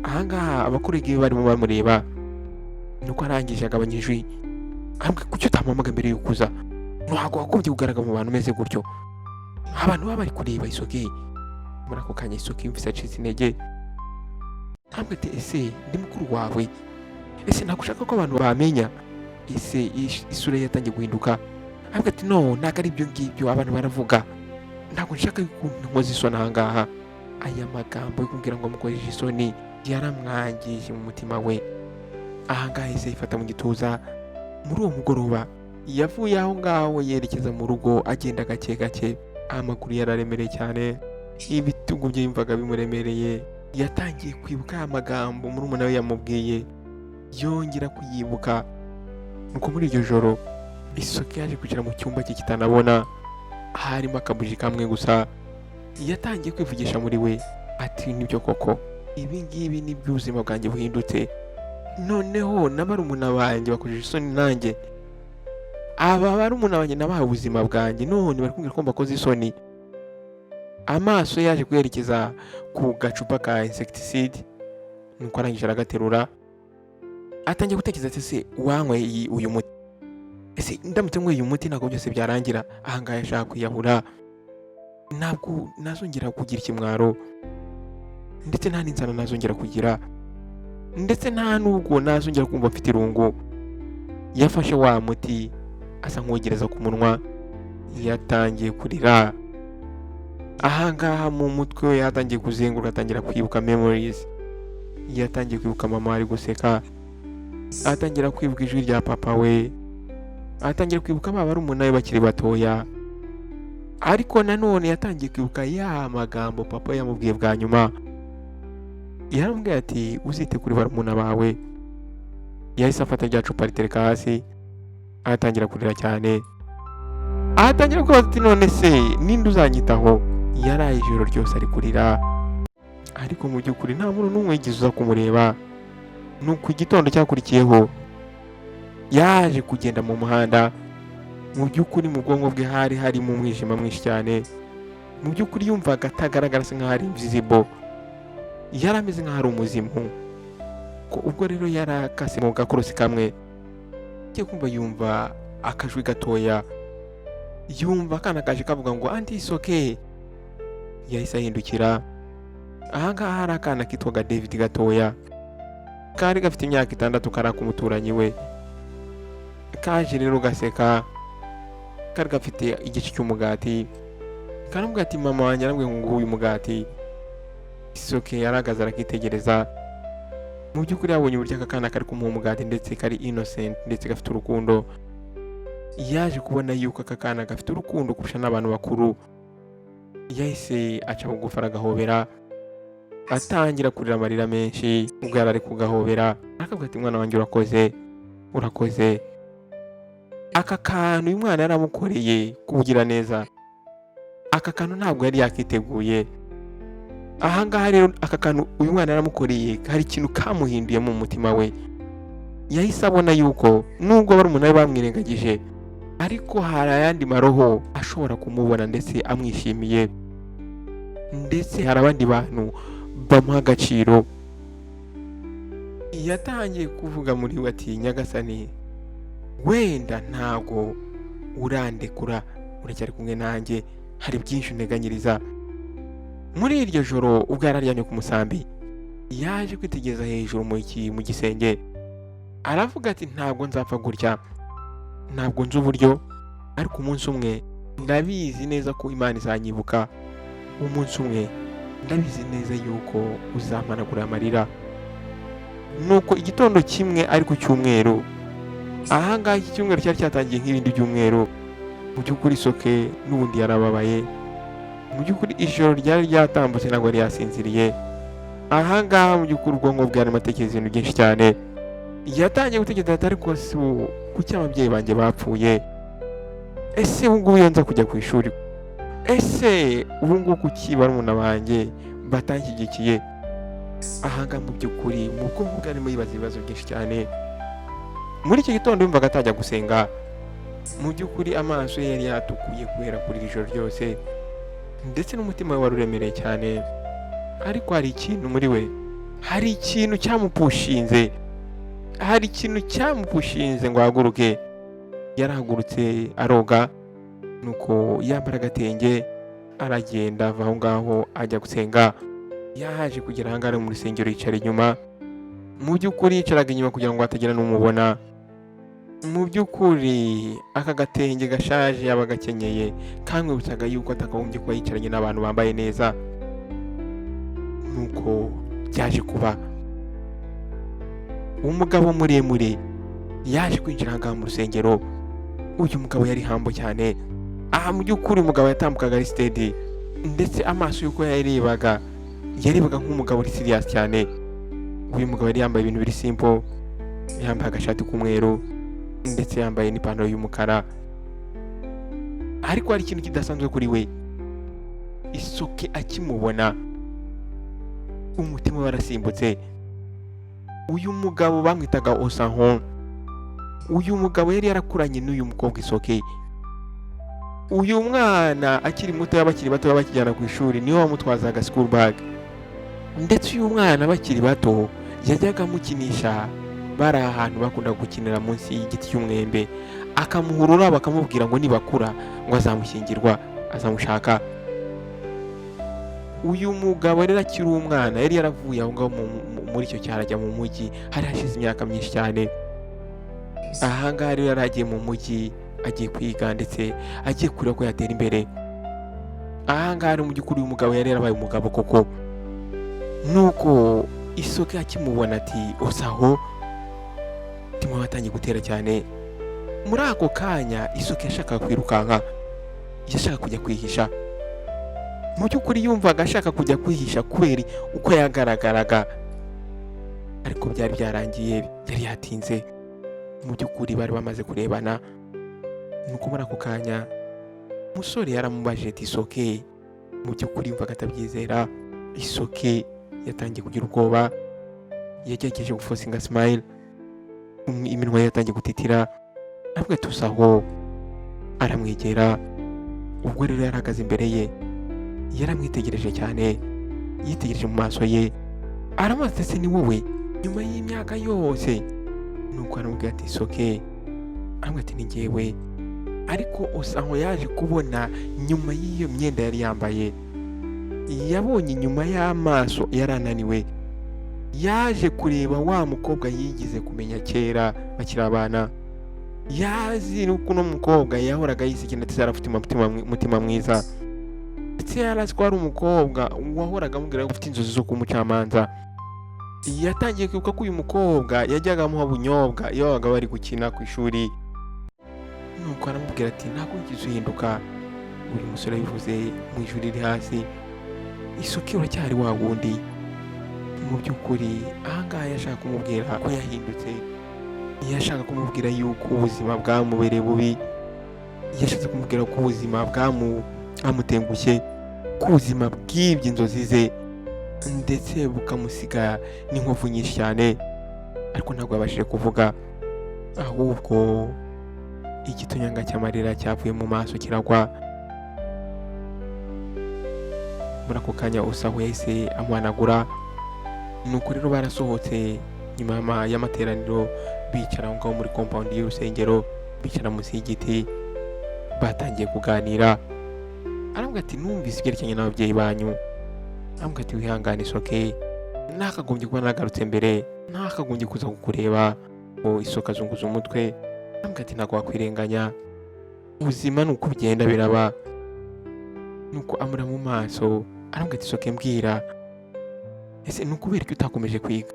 Ahangaha abakurega iyo barimo bamureba, nuko arangije agabanya ijwi arambwira: "Kuki utampamagara mbere y'uko uza? Ntabwo wagombye kugaragara mu bantu umeze gutyo, abantu baba bari kureba." Isoke muri ako kanya, Isoke yumvise acitse intege. Arambwira ati: "Ese ndi mukuru wawe? Ese ntabwo ushaka ko abantu bamenya?" Ese isura ye yatangiye guhinduka. Arambwira ati: "No, ntabwo ari ibyo ngibyo, abantu baravuga, ntabwo nshaka yuko nkoze isoni ahangaha." Aya magambo yo kumbwira ngo amukojeje isoni yaramwangije mu mutima we. Ahangaha yahise yifata mu gituza. Muri uwo mugoroba yavuye aho ngaho yerekeza mu rugo, agenda gake gake, amaguru yararemereye cyane, ibitugu bye yumvaga bimuremereye. Yatangiye kwibuka aya magambo murumuna we yamubwiye, yongera kuyibuka. Nuko muri iryo joro Isoke yaje kwicara mu cyumba cye kitanabona, harimo akabuji kamwe gusa. Yatangiye kwivugisha muri we ati: "Nibyo koko, ibi ngibi nibyo, ubuzima bwanjye buhindutse noneho, na barumuna banjye bakojeje isoni nanjye. Aba barumuna banjye nabahaye ubuzima bwanjye, none bari kumbwira ko mbakoze isoni." Amaso ye yaje kwerekeza ku gacupa ka insecticide, nuko arangije aragaterura, atangiye gutekereza ati: "Ese wanyweye uyu muti? Ese ndamutse nyweye uyu muti ntabwo byose byarangira?" Ahangaha yashaka kwiyahura. "Ntabwo nazongera kugira ikimwaro, ndetse nta n'inzara nazongera kugira, ndetse nta n'ubwo nazongera kumva mfite irungu." Yafashe wa muti asa nk'uwegereza ku munwa, yatangiye kurira. Ahangaha mu mutwe we yatangiye kuzenguruka, atangira kwibuka memories. Yatangiye kwibuka mama ari guseka, atangira kwibuka ijwi rya papa we, atangira kwibuka ba barumuna be bakiri batoya. Ariko nanone yatangiye kwibuka ya magambo papa yamubwiye bwa nyuma. Yaramubwiye ati: "Uzite kuri barumuna bawe." Yahise afata rya cupa ritereka hasi, atangira kurira cyane, atangira kubaza ati: "None se ninde uzanyitaho?" Yaraye ijoro ryose ari kurira, ariko mu by'ukuri nta muntu n'umwe wigeze uza kumureba. Nuko igitondo cyakurikiyeho yaje kugenda mu muhanda. Mu by'ukuri mu bwonko bwe hari harimo umwijima mwinshi cyane. Mu by'ukuri yumvaga atagaragara, asa nkaho ari invisible, yari ameze nkaho ari umuzimu. Ko ubwo rero yari akase mu gakorosi kamwe, agiye kumva yumva akajwi gatoya, yumva akana kaje kavuga ngo: "Auntie Isoke." Yahise ahindukira. Ahangaha hari akana kitwaga David gatoya, kari gafite imyaka 6, kari ak'umuturanyi we. Kaje rero gaseka, kari gafite igice cy'umugati. Karamubwira ati: "Mama wanjye arambwiye ngo nguhe uyu mugati." Isoke yarahagaze arakitegereza. Mu by'ukuri yabonye uburyo aka kana kari kumuha umugati, ndetse kari innocent, ndetse gafite urukundo. Yaje kubona yuko aka kana gafite urukundo kurusha n'abantu bakuru. Yahise aca bugufi aragahobera, atangira kurira amarira menshi ubwo yari ari kugahobera. Akavuga ati: "Mwana wanjye, urakoze, urakoze." Aka kantu uyu mwana yaramukoreye kubugira neza, aka kantu ntabwo yari yakiteguye. Ahangaha rero aka kantu uyu mwana yaramukoreye hari ikintu kamuhinduye mu mutima we. Yahise abona yuko nubwo barumuna be bamwirengagije, ariko hari ayandi maroho ashobora kumubona ndetse amwishimiye, ndetse hari abandi bantu bamuha agaciro. Yatangiye kuvuga muri we ati: "Nyagasani, wenda ntabwo urandekura, uracyari kumwe nanjye, hari byinshi unteganyiriza." Muri iryo joro ubwo yari aryamye ku musambi, yaje kwitegereza hejuru mu gisenge, aravuga ati: "Ntabwo nzapfa gutya, ntabwo nzi uburyo, ariko umunsi umwe ndabizi neza ko Imana izanyibuka. Umunsi umwe ndabizi neza yuko uzampanagura amarira." Nuko igitondo kimwe ari ku cyumweru, ahangaha iki cyumweru cyari cyatangiye nk'ibindi byumweru. Mu by'ukuri Isoke n'ubundi yarababaye. Mu by'ukuri ijoro ryari ryatambutse ntabwo yari yasinziriye. Ahangaha mu by'ukuri ubwonko bwe arimo atekereza ibintu byinshi cyane. Yatangiye gutekereza ati: "Ariko si ubu kuki ababyeyi banjye bapfuye? Ese ubu ngubu iyo nza kujya ku ishuri? Ese ubu ngubu kuki barumuna banjye batanshyigikiye?" Ahangaha mu by'ukuri mu bwonko bwe arimo yibaza ibibazo byinshi cyane. Muri icyo gitondo yumvaga atajya gusenga. Mu by'ukuri amaso ye yari yatukuye kubera kuri iri joro ryose. Ndetse n'umutima we wari uremereye cyane, ariko hari ikintu muri we, hari ikintu cyamupushinze, hari ikintu cyamupushinze ngo ahaguruke. Yarahagurutse aroga, nuko yambara agatenge aragenda ava aho ngaho ajya gusenga. Yaje kugera aha ngaha mu rusengero yicara inyuma. Mu by'ukuri yicaraga inyuma kugira ngo hatagira n'umubona. Mu by'ukuri aka gatenge gashaje yaba agakenyeye kamwibutsaga yuko atakagombye kuba yicaranye n'abantu bambaye neza. Nuko byaje kuba, umugabo muremure yaje kwinjira aha ngaha mu rusengero. Uyu mugabo yari humble cyane. Aha mu by'ukuri umugabo yatambukaga ari steady, ndetse amaso y'uko yarebaga, yarebaga nk'umugabo uri serious cyane. Uyu mugabo yari yambaye ibintu biri simple, yambaye agashati k'umweru ndetse yambaye n'ipantaro y'umukara, ariko hari ikintu kidasanzwe kuri we. Isoke akimubona umutima we warasimbutse. Uyu mugabo bamwitaga Osanho. Uyu mugabo yari yarakuranye n'uyu mukobwa Isoke. Uyu mwana akiri muto, bakiri bato bakijyana ku ishuri, niwe wamutwazaga school bag. Ndetse uyu mwana bakiri bato yajyaga amukinisha, bari ahantu bakunda gukinira munsi y'igiti cy'umwembe, akamuhurura bakamubwira ngo nibakura ngo azamushyingirwa, azamushaka. Uyu mugabo rero akiri umwana yari yaravuye aho ngaho muri icyo cyaro ajya mu mujyi. Hari hashize imyaka myinshi cyane. Aha ngaha rero yari agiye mu mujyi, agiye kwiga ndetse agiye kureba ko yatera imbere. Aha ngaha rero mu by'ukuri uyu mugabo yari yarabaye umugabo koko. Nuko Isoke akimubona ati: "Osaho!" Umutima we watangiye gutera cyane. Muri ako kanya Isoke yashakaga kwirukanka, yashaka kujya kwihisha. Mu by'ukuri yumvaga ashaka kujya kwihisha kubera uko yagaragaraga, ariko byari byarangiye, yari yatinze. Mu by'ukuri bari bamaze kurebana. Nuko muri ako kanya umusore yaramubajije ati: "Isoke?" Mu by'ukuri yumvaga atabyizera. Isoke yatangiye kugira ubwoba, yagerageje guforcinga smile, iminwa ye yatangiye gutitira. Aravuga ati: "Usaho." Aramwegera. Ubwo rero yarahagaze imbere ye, yaramwitegereje cyane, yitegereje mu maso ye, aramubaza ati: "Ni wowe nyuma y'imyaka yose?" Nuko aramubwira ati: "Isoke." Aramubwira ati: "Ni njyewe." Ariko Osaho yaje kubona nyuma y'iyo myenda yari yambaye, yabonye inyuma y'amaso yari ananiwe. Yaje kureba wa mukobwa yigize kumenya kera bakiri abana. Yazi nuko uno mukobwa yahoraga yisekera, ndetse yari afite umutima mwiza, ndetse yari azi ko ari umukobwa wahoraga amubwira ko afite inzozi zo kuba umucamanza. Yatangiye kwibuka ko uyu mukobwa yajyaga amuha ubunyobwa iyo babaga bari gukina ku ishuri. Nuko aramubwira ati: "Ntabwo wigeze uhinduka." Uyu musore yabivuze mu ijwi riri hasi: "Isoke, uracyari wa wundi." Mu by'ukuri ahangaha yashaka kumubwira ko yahindutse, yashaka kumubwira yuko ubuzima bwamubereye bubi, yashatse kumubwira ko ubuzima bwamutengushye, ko ubuzima bwibye inzozi ze ndetse bukamusiga n'inkovu nyinshi cyane. Ariko ntabwo yabashije kuvuga, ahubwo igitonyanga cy'amarira cyavuye mu maso kiragwa. Muri ako kanya Usahu yahise amuhanagura. Nuko rero barasohotse nyuma y'amateraniro, bicara aho ngaho muri compound y'urusengero, bicara munsi y'igiti, batangiye kuganira. Aravuga ati: "Numvise ibyerekeranye n'ababyeyi banyu." Aravuga ati: "Wihangane Isoke, nakagombye kuba nagarutse mbere, ntakagombye kuza kukureba." Ngo Isoke azunguza umutwe. Aravuga ati: "Ntabwo wakwirenganya, ubuzima ni uko bigenda biraba." Nuko amura mu maso, aravuga ati: "Isoke, mbwira, ese ni ukubera ko utakomeje kwiga?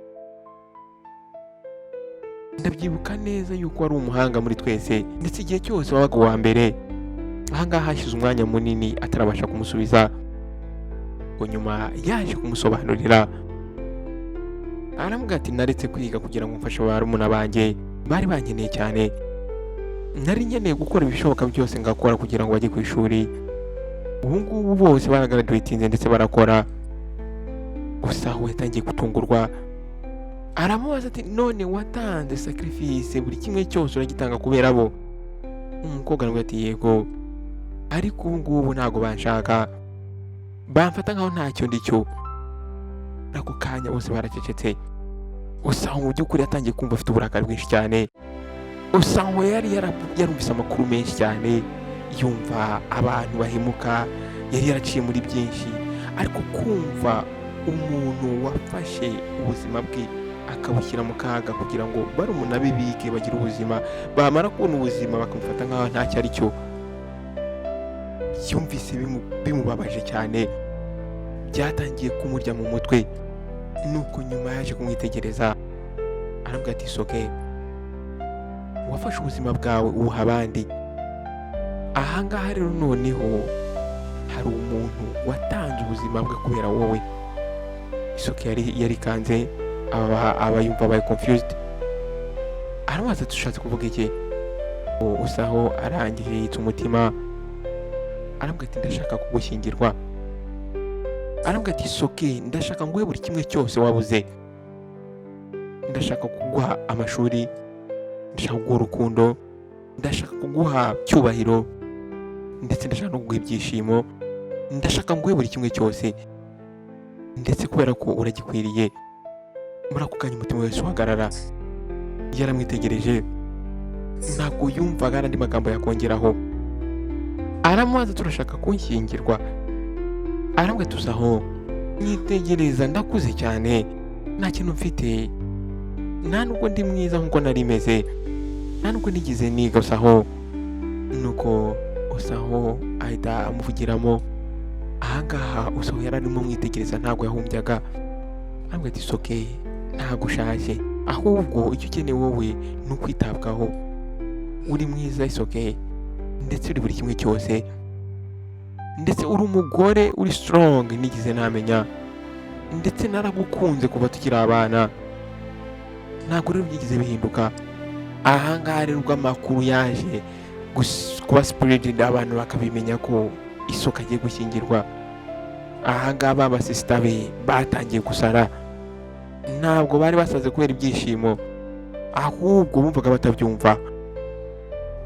Ndabyibuka neza yuko wari umuhanga muri twese, ndetse igihe cyose wabaga uwa mbere." Ahangaha hashize umwanya munini atarabasha kumusubiza. Ngo nyuma yaje kumusobanurira, aramubwira ati: "Naretse kwiga kugira ngo mfashe barumuna banjye, bari bankeneye cyane. Nari nkeneye gukora ibishoboka byose ngakora kugira ngo bajye ku ishuri. Ubu ngubu bose baragraduatinze ndetse barakora." Gusa aho yatangiye gutungurwa, aramubaza ati: "None watanze sacrifice, buri kimwe cyose uragitanga kubera bo?" Umukobwa aramubwira ati: "Yego, ariko ubu ngubu ntabwo banshaka." Bamfata nkaho ntacyo ndicyo. Ako kanya bose baracecetse. Usanga mu by'ukuri yatangiye kumva afite uburakari bwinshi cyane. Usanga yari yarumvise amakuru menshi cyane, yumva abantu bahemuka, yari yaraciye muri byinshi, ariko kumva umuntu wafashe ubuzima bwe akabushyira mu kaga kugira ngo barumuna be bige bagire ubuzima, bamara kubona ubuzima bakamufata nk'aho ntacyo ari cyo, yumvise bimubabaje cyane, byatangiye kumurya mu mutwe. Nuko nyuma yaje kumwitegereza, arambwira ati: "Soke, wafashe ubuzima bwawe ubuha abandi. Ahangaha rero noneho hari umuntu watanze ubuzima bwe kubera wowe." Isoke yari yarikanze, aba yumva abaye confused. Aramubaza ati: "Ushatse kuvuga iki?" Usaho arangije yitsa umutima, arambwira ati: "Ndashaka kugushyingirwa." Arambwira ati: "Soke, ndashaka nguhe buri kimwe cyose wabuze. Ndashaka kuguha amashuri, ndashaka kuguha urukundo, ndashaka kuguha cyubahiro, ndetse ndashaka no kuguha ibyishimo. Ndashaka nguhe buri kimwe cyose, ndetse kubera ko uragikwiriye." Muri ako kanya umutima wese uhagarara. Yaramwitegereje, ntabwo yumvaga hari andi magambo yakongeraho. Aramubaza: "Turashaka kunshyingirwa?" Arambwira: "Tuzaho nyitegereza, ndakuze cyane, nta kintu mfite, nta nubwo ndi mwiza nkuko nari meze, nta nubwo nigeze niga." Usaho, nuko Usaho ahita amuvugiramo. Ahangaha Usaho yari arimo amwitegereza, ntabwo yahumbyaga. Arambwira ati: "Soke, ntabwo ushaje, ahubwo icyo ukeneye wowe ni ukwitabwaho. Uri mwiza Isoke, ndetse uri buri kimwe cyose, ndetse uri umugore uri strong nigeze namenya, ndetse naragukunze kuva tukiri abana, ntabwo rero byigeze bihinduka." Ahangaha rero ubwo amakuru yaje kuba spread, abantu bakabimenya ko Isoka agiye gushyingirwa, ahangaha ba sister be batangiye gusara. Ntabwo bari basaze kubera ibyishimo, ahubwo bumvaga batabyumva.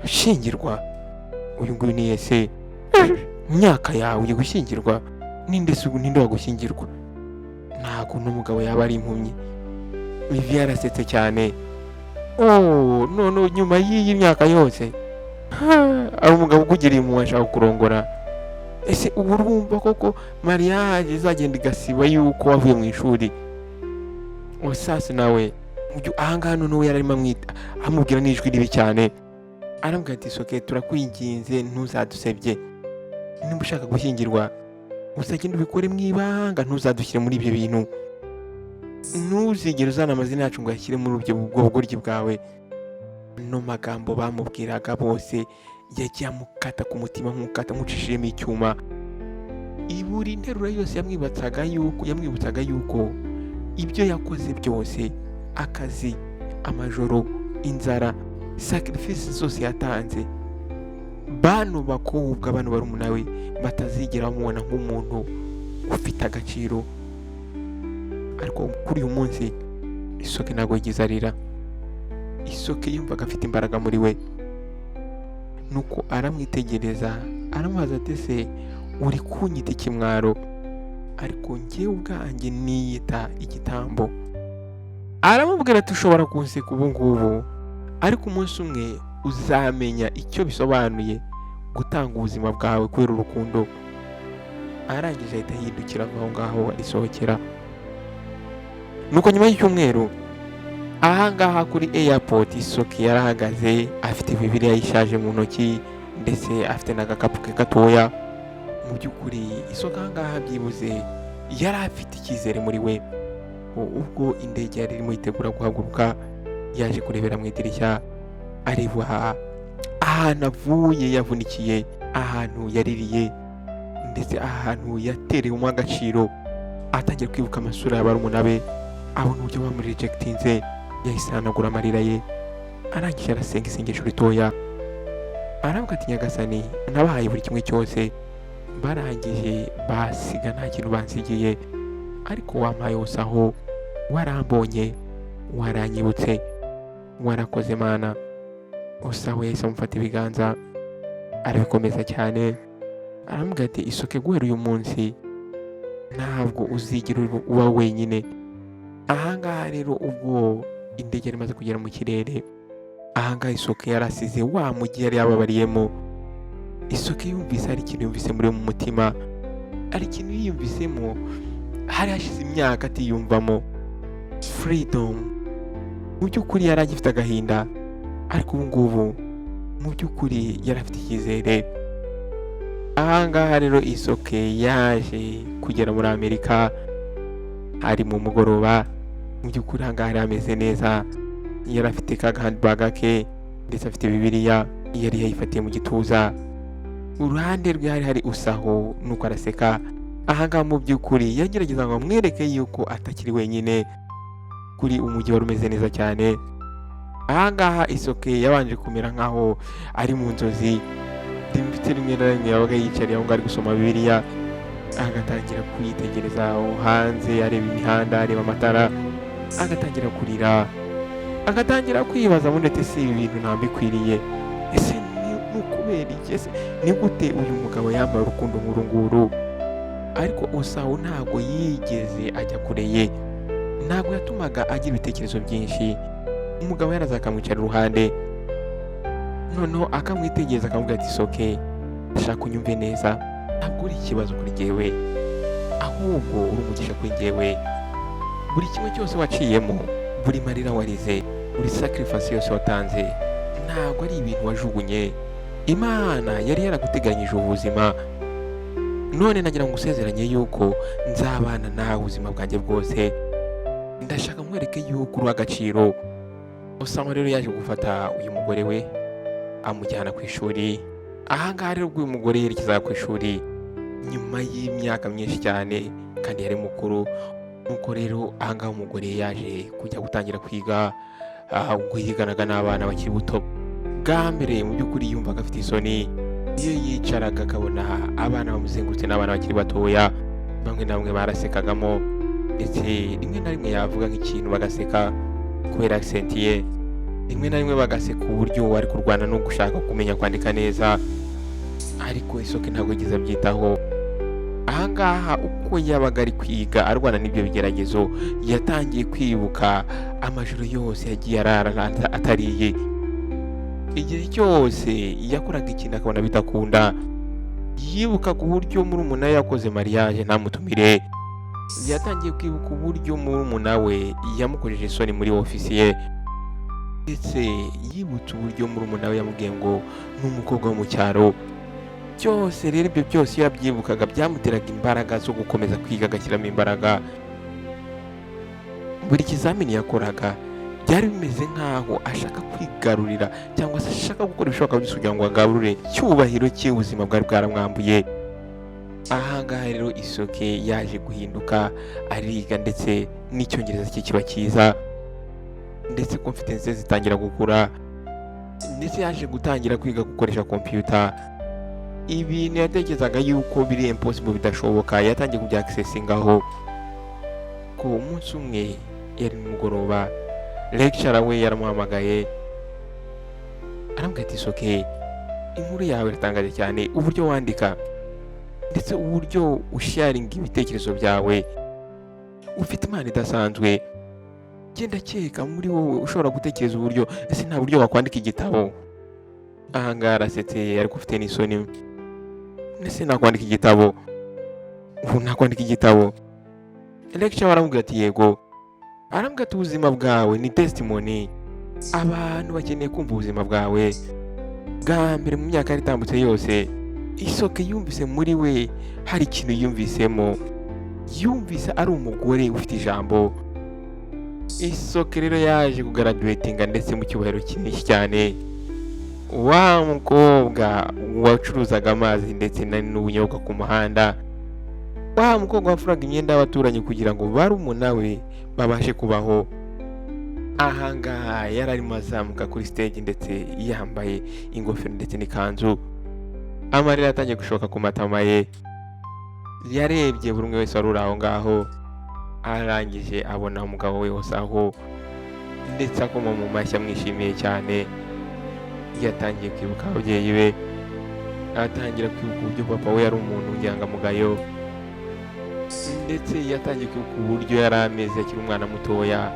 Shyingirwa? Uyu nguyu ni ese mu myaka yawe ugiye gushyingirwa? Ninde se ubu, ninde wagushyingirwa? Ntabwo n'umugabo yaba ari impumyi. Vivi yarasetse cyane. Oh, none nyuma y'iyi myaka yose hari umugabo ukugiriye impuhwe ashaka kurongora? Ese ubu urumva koko mariage izagenda igasiba yuko wavuye mu ishuri? Usasi nawe ahangaha noneho yari arimo amwita, amubwira n'ijwi ribi cyane. Arambwira ati: "Soke, turakwinginze, ntuzadusebye. Niba ushaka gushyingirwa, uzagenda ubikore mu ibanga, ntuzadushyire muri ibyo bintu, ntuzigere uzana amazina yacu ngo uyashyire muri ubwo bugoryi bwawe." No magambo bamubwiraga bose yagiye amukata ku mutima nk'ukata nk'ucishijemo icyuma. Buri nteruro yose yamwibutsaga yuko ibyo yakoze byose, akazi, amajoro, inzara, sacrifice zose yatanze, bano bakobwa, bano barumuna we batazigera bamubona nk'umuntu ufite agaciro. Ariko kuri uyu munsi Isoke ntabwo yigeze arira. Isoke yumvaga afite imbaraga muri we. Nuko aramwitegereza, aramubaza ati: "Ese uri kunyita ikimwaro? Ariko njyewe ubwanjye niyita igitambo." Aramubwira ati: "Ushobora kunseka ubu ngubu, ariko umunsi umwe uzamenya icyo bisobanuye gutanga ubuzima bwawe kubera urukundo." Arangije ahita yihindukira, ava aho ngaho, arisohokera. Nuko nyuma y'icyumweru, ahangaha kuri airport, Isoke yarahagaze afite Bibiliya yishaje mu ntoki, ndetse afite n'agakapu ke gatoya. Mu by'ukuri Isoke ahangaha byibuze yari afite icyizere muri we. Ubwo indege yari irimo yitegura guhaguruka, yaje kurebera mu idirishya, areba ahantu avuye yavunikiye, ahantu yaririye, ndetse ahantu yaterewemo agaciro. Atangira kwibuka amasura ya barumuna be, abona uburyo bamurejectinze. Yahise ahanagura amarira ye, arangije arasenga isengesho ritoya. Aravuga ati: "Nyagasani, nabahaye buri kimwe cyose, barangije basiga nta kintu bansigiye, ariko wampaye hose aho warambonye, waranyibutse, warakoze Mana." Usaho yahise amufata ibiganza, arabikomeza cyane, aramubwira ati: "Isoke, guhera uyu munsi Ntabwo uzigera uba wenyine. Ahangaha rero, ubwo indege yari imaze kugera mu kirere, ahangaha Isoke yarasize wa mujyi yari yababariyemo. Isoke yumvise hari ikintu yumvise muri mu mutima, hari ikintu yiyumvisemo hari hashize imyaka atiyumvamo: freedom. Mu by'ukuri yari agifite agahinda, ariko ubu ngubu mu by'ukuri yari afite icyizere. Ahangaha rero Isoke yaje kugera muri Amerika hari mu mugoroba. Mu by'ukuri ahangaha yari ameze neza, yari afite ka handbag ke, ndetse afite Bibiliya yari yayifatiye mu gituza. Uruhande rwe hari hari Usaho, nuko araseka. Ahangaha mu by'ukuri yagerageza ngo amwereke yuko atakiri wenyine. Kuri umujyi wari umeze neza cyane. Ahangaha Isoke yabanje kumera nkaho ari mu nzozi. Ndetse rimwe na rimwe yabaga yicariye aho ngaho ari gusoma Bibiliya, agatangira kwitegereza aho hanze, areba imihanda, areba amatara, agatangira kurira, agatangira kwibaza muri ati: "Ese ibi bintu ntambikwiriye? Ese ni ukubera iki? Ese ni gute uyu mugabo yambaye urukundo nk'uru nguru?" Ariko Usawu ntabwo yigeze ajya kure ye, ntabwo yatumaga agira ibitekerezo byinshi. Umugabo yaraza akamwicara iruhande, noneho akamwitegereza, akamubwira ati: "Soke, ndashaka unyumve neza. Ntabwo uri ikibazo kuri jyewe, ahubwo uri umugisha kuri jyewe. Buri kimwe cyose waciyemo, buri marira warize, buri sacrifice yose watanze, ntabwo ari ibintu wajugunye. Imana yari yaraguteganyije ubuzima. None nagira ngo usezeranye yuko nzabana nawe ubuzima bwanjye bwose. Ndashaka nkwereke yuko uri agaciro." Usanga rero yaje gufata uyu mugore we amujyana ku ishuri. Ahangaha rero ubwo uyu mugore yerekezaga ku ishuri nyuma y'imyaka myinshi cyane, kandi yari mukuru, nuko rero ahangaha umugore yaje kujya gutangira kwiga. Ubwo yiganaga n'abana bakiri buto, bwa mbere mu by'ukuri yumvaga afite isoni iyo yicaraga akabona abana bamuzengurutse n'abana bakiri batoya. Bamwe na bamwe barasekagamo, ndetse rimwe na rimwe yavuga nk'ikintu bagaseka kubera accent ye, rimwe na rimwe bagaseka uburyo wari kurwana no gushaka kumenya kwandika neza. Ariko Isoke ntabwo yigeze abyitaho. Ahangaha uko yabaga ari kwiga arwana n'ibyo bigeragezo, yatangiye kwibuka amajoro yose yagiye arara atariye, igihe cyose yakoraga ikintu akabona bidakunda. Yibukaga uburyo murumuna we yakoze mariage ntamutumire. Yatangiye kwibuka uburyo murumuna we yamukojeje isoni muri ofisi ye, ndetse yibutse uburyo murumuna we yamubwiye ngo ni umukobwa wo mu cyaro. Byose rero, ibyo byose iyo yabyibukaga byamuteraga imbaraga zo gukomeza kwiga, agashyiramo imbaraga. Buri kizamini yakoraga byari bimeze nk'aho ashaka kwigarurira, cyangwa se ashaka gukora ibishoboka byose kugira ngo agarure icyubahiro cye ubuzima bwari bwaramwambuye. Ahangaha rero Isoke yaje guhinduka, ariga, ndetse n'Icyongereza cye kiba cyiza, ndetse confidence ze zitangira gukura, ndetse yaje gutangira kwiga gukoresha computer. Ibintu yatekerezaga yuko biri impossible, bidashoboka, yatangiye kubyakisesingaho. Ko umunsi umwe yari nimugoroba, lecturer we yaramuhamagaye, aramubwira ati: "Soke, inkuru yawe iratangaje cyane, uburyo wandika ndetse uburyo usharinga ibitekerezo byawe, ufite impano idasanzwe. Genda keka muri wowe ushobora gutekereza uburyo, ese nta buryo wakwandika igitabo?" Ahangaha arasetse ariko ufite n'isoni. "Ese nakwandika igitabo? Ubu nakwandika igitabo?" Lecturer aramubwira ati: "Yego." Arambwira ati: "Ubuzima bwawe ni testimony, abantu bakeneye kumva ubuzima bwawe." Bwa mbere mu myaka yari itambutse yose, Isoke yumvise muri we hari ikintu yumvisemo, yumvise ari umugore ufite ijambo. Isoke rero yaje kugraduatinga ndetse mu cyubahiro kinini cyane. Wa mukobwa wacuruzaga amazi ndetse n'ubunyobwa ku muhanda, wa mukobwa wafuraga imyenda y'abaturanyi kugira ngo barumuna we babashe kubaho, ahangaha yari arimo azamuka kuri stage, ndetse yambaye ingofero ndetse n'ikanzu. Amarira yatangiye gushoka ku matama ye. Yarebye buri umwe wese wari uri aho ngaho, arangije abona umugabo we wose aho, ndetse akoma mu mashyi amwishimiye cyane. Yatangiye kwibuka ababyeyi be, atangira kwibuka uburyo papa we yari umuntu w'inyangamugayo. Ndetse yatangiye kwibuka uburyo yari ameze akiri umwana mutoya.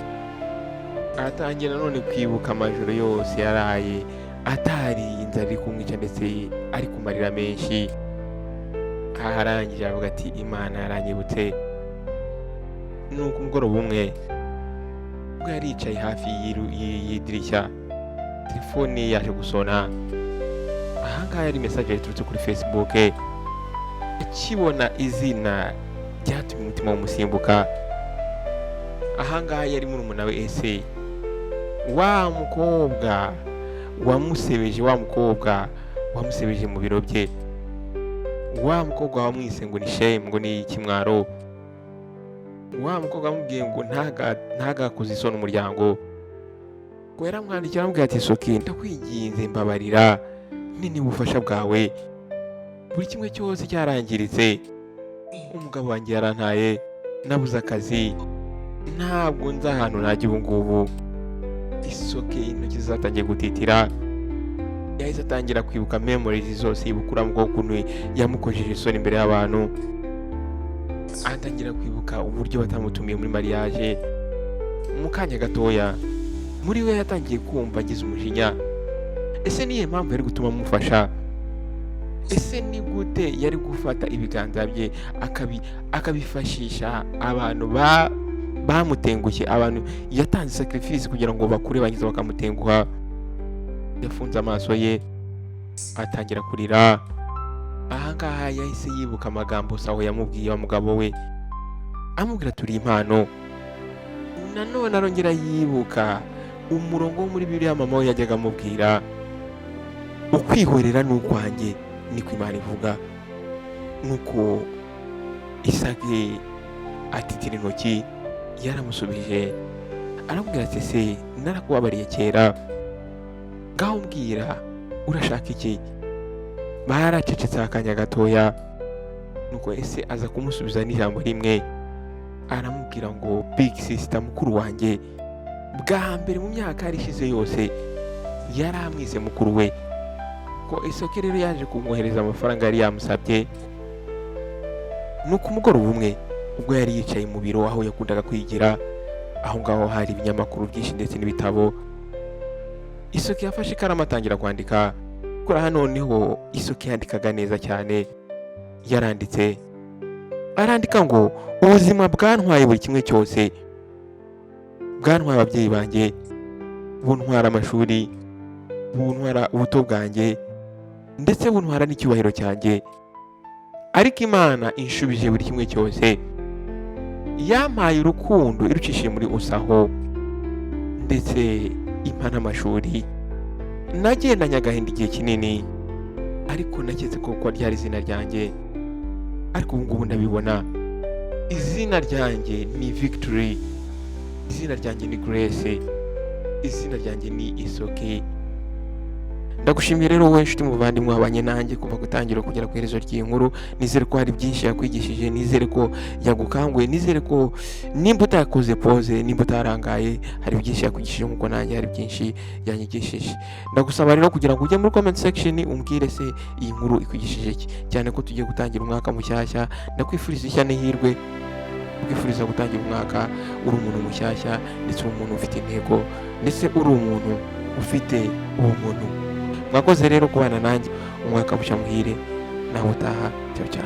Atangira nanone kwibuka amajoro yose yaraye atari inzara iri kumwica, ndetse ari ku marira menshi. Arangije aravuga ati: "Imana yaranyibutse." Nuko umugoroba umwe, ubwo yari yicaye hafi y'idirishya, telefone ye yaje gusona. Ahangaha yari message yaturutse kuri Facebook. Akibona izina ryatumye umutima w'umusimbuka. Ahangaha yari murumuna we ese, wa mukobwa wamusebeje, wa mukobwa wamusebeje mu biro bye, wa mukobwa wamwise ngo ni shame, ngo ni ikimwaro, wa mukobwa wamubwiye ngo ntagakoze isoni umuryango. Ngo yaramwandikira aramubwira ati: "Soki, ndakwinginze mbabarira, nini ubufasha bwawe, buri kimwe cyose cyarangiritse, umugabo wanjye yarantaye, nabuze akazi, ntabwo nzi ahantu najya ubu ngubu." Isoke intoki zatangiye gutitira. Yahise atangira kwibuka memories zose, yibuka uriya mukobwa ukuntu yamukojeje isoni imbere y'abantu, atangira kwibuka uburyo batamutumiye muri mariage. Mu kanya gatoya muri we yatangiye kumva agize umujinya. Ese niyo mpamvu yari gutuma amufasha? Ese ni gute yari gufata ibiganza bye akabifashisha abantu bamutengushye, abantu yatanze sacrifice kugira ngo bakure, bangiza bakamutenguha? Yafunze amaso ye atangira kurira. Ahangaha yahise yibuka amagambo Saho yamubwiye, wa mugabo we, amubwira: "Turi impano." Nanone arongera yibuka umurongo wo muri Bibiliya mama we yajyaga amubwira: "Ukwihorera ni ukwanjye, niko Imana ivuga." Nuko Isake atitira intoki. Yaramusubije aramubwira ati: "Se narakubabariye kera, ngaho mbwira urashaka iki?" Baracecetse akanya gatoya, nuko ese aza kumusubiza n'ijambo rimwe, aramubwira ngo: "Big sister, mukuru wanjye." Bwa mbere mu myaka yari ishize yose yari amwise mukuru we. Ko Isoke rero yaje kumwohereza amafaranga yari yamusabye. Nuko umugoroba umwe, ubwo yari yicaye mu biro aho yakundaga kwigira, aho ngaho hari ibinyamakuru byinshi ndetse n'ibitabo, Isoke yafashe ikaramu atangira kwandika. Kuri hano noneho Isoke yandikaga neza cyane. Yaranditse, arandika ngo: "Ubuzima bwantwaye buri kimwe cyose, bwantwaye ababyeyi banjye, buntwara amashuri, buntwara ubuto bwanjye, ndetse buntwara n'icyubahiro cyanjye. Ariko Imana inshubije buri kimwe cyose, yampaye urukundo irucishije muri Usaho, ndetse impa n'amashuri. Nagendanye agahinda igihe kinini, ariko naketse ko ryari izina ryanjye, ariko ubu ngubu ndabibona. Izina ryanjye ni Victory, izina ryanjye ni Grace, izina ryanjye ni Isoke." Ndagushimiye rero wowe nshuti muvandimwe wabanye nanjye kuva gutangira kugera ku iherezo ry'iyi nkuru. Nizere ko hari byinshi yakwigishije, nizere ko yagukanguye, nizere ko nimba utakoze pause, nimba utarangaye, hari byinshi yakwigishije nk'uko nanjye hari byinshi yanyigishije. Ndagusaba rero kugira ngo ujye muri comment section umbwire se iyi nkuru ikwigishije iki, cyane ko tugiye gutangira umwaka mushyashya. Ndakwifuriza ishya n'ihirwe, kwifuriza gutangira umwaka uri umuntu mushyashya, ndetse uri umuntu ufite intego, ndetse uri umuntu ufite ubumuntu. Mwakoze rero kubana nanjye. Umwaka mushya muhire, nawe utaha. Ciao ciao.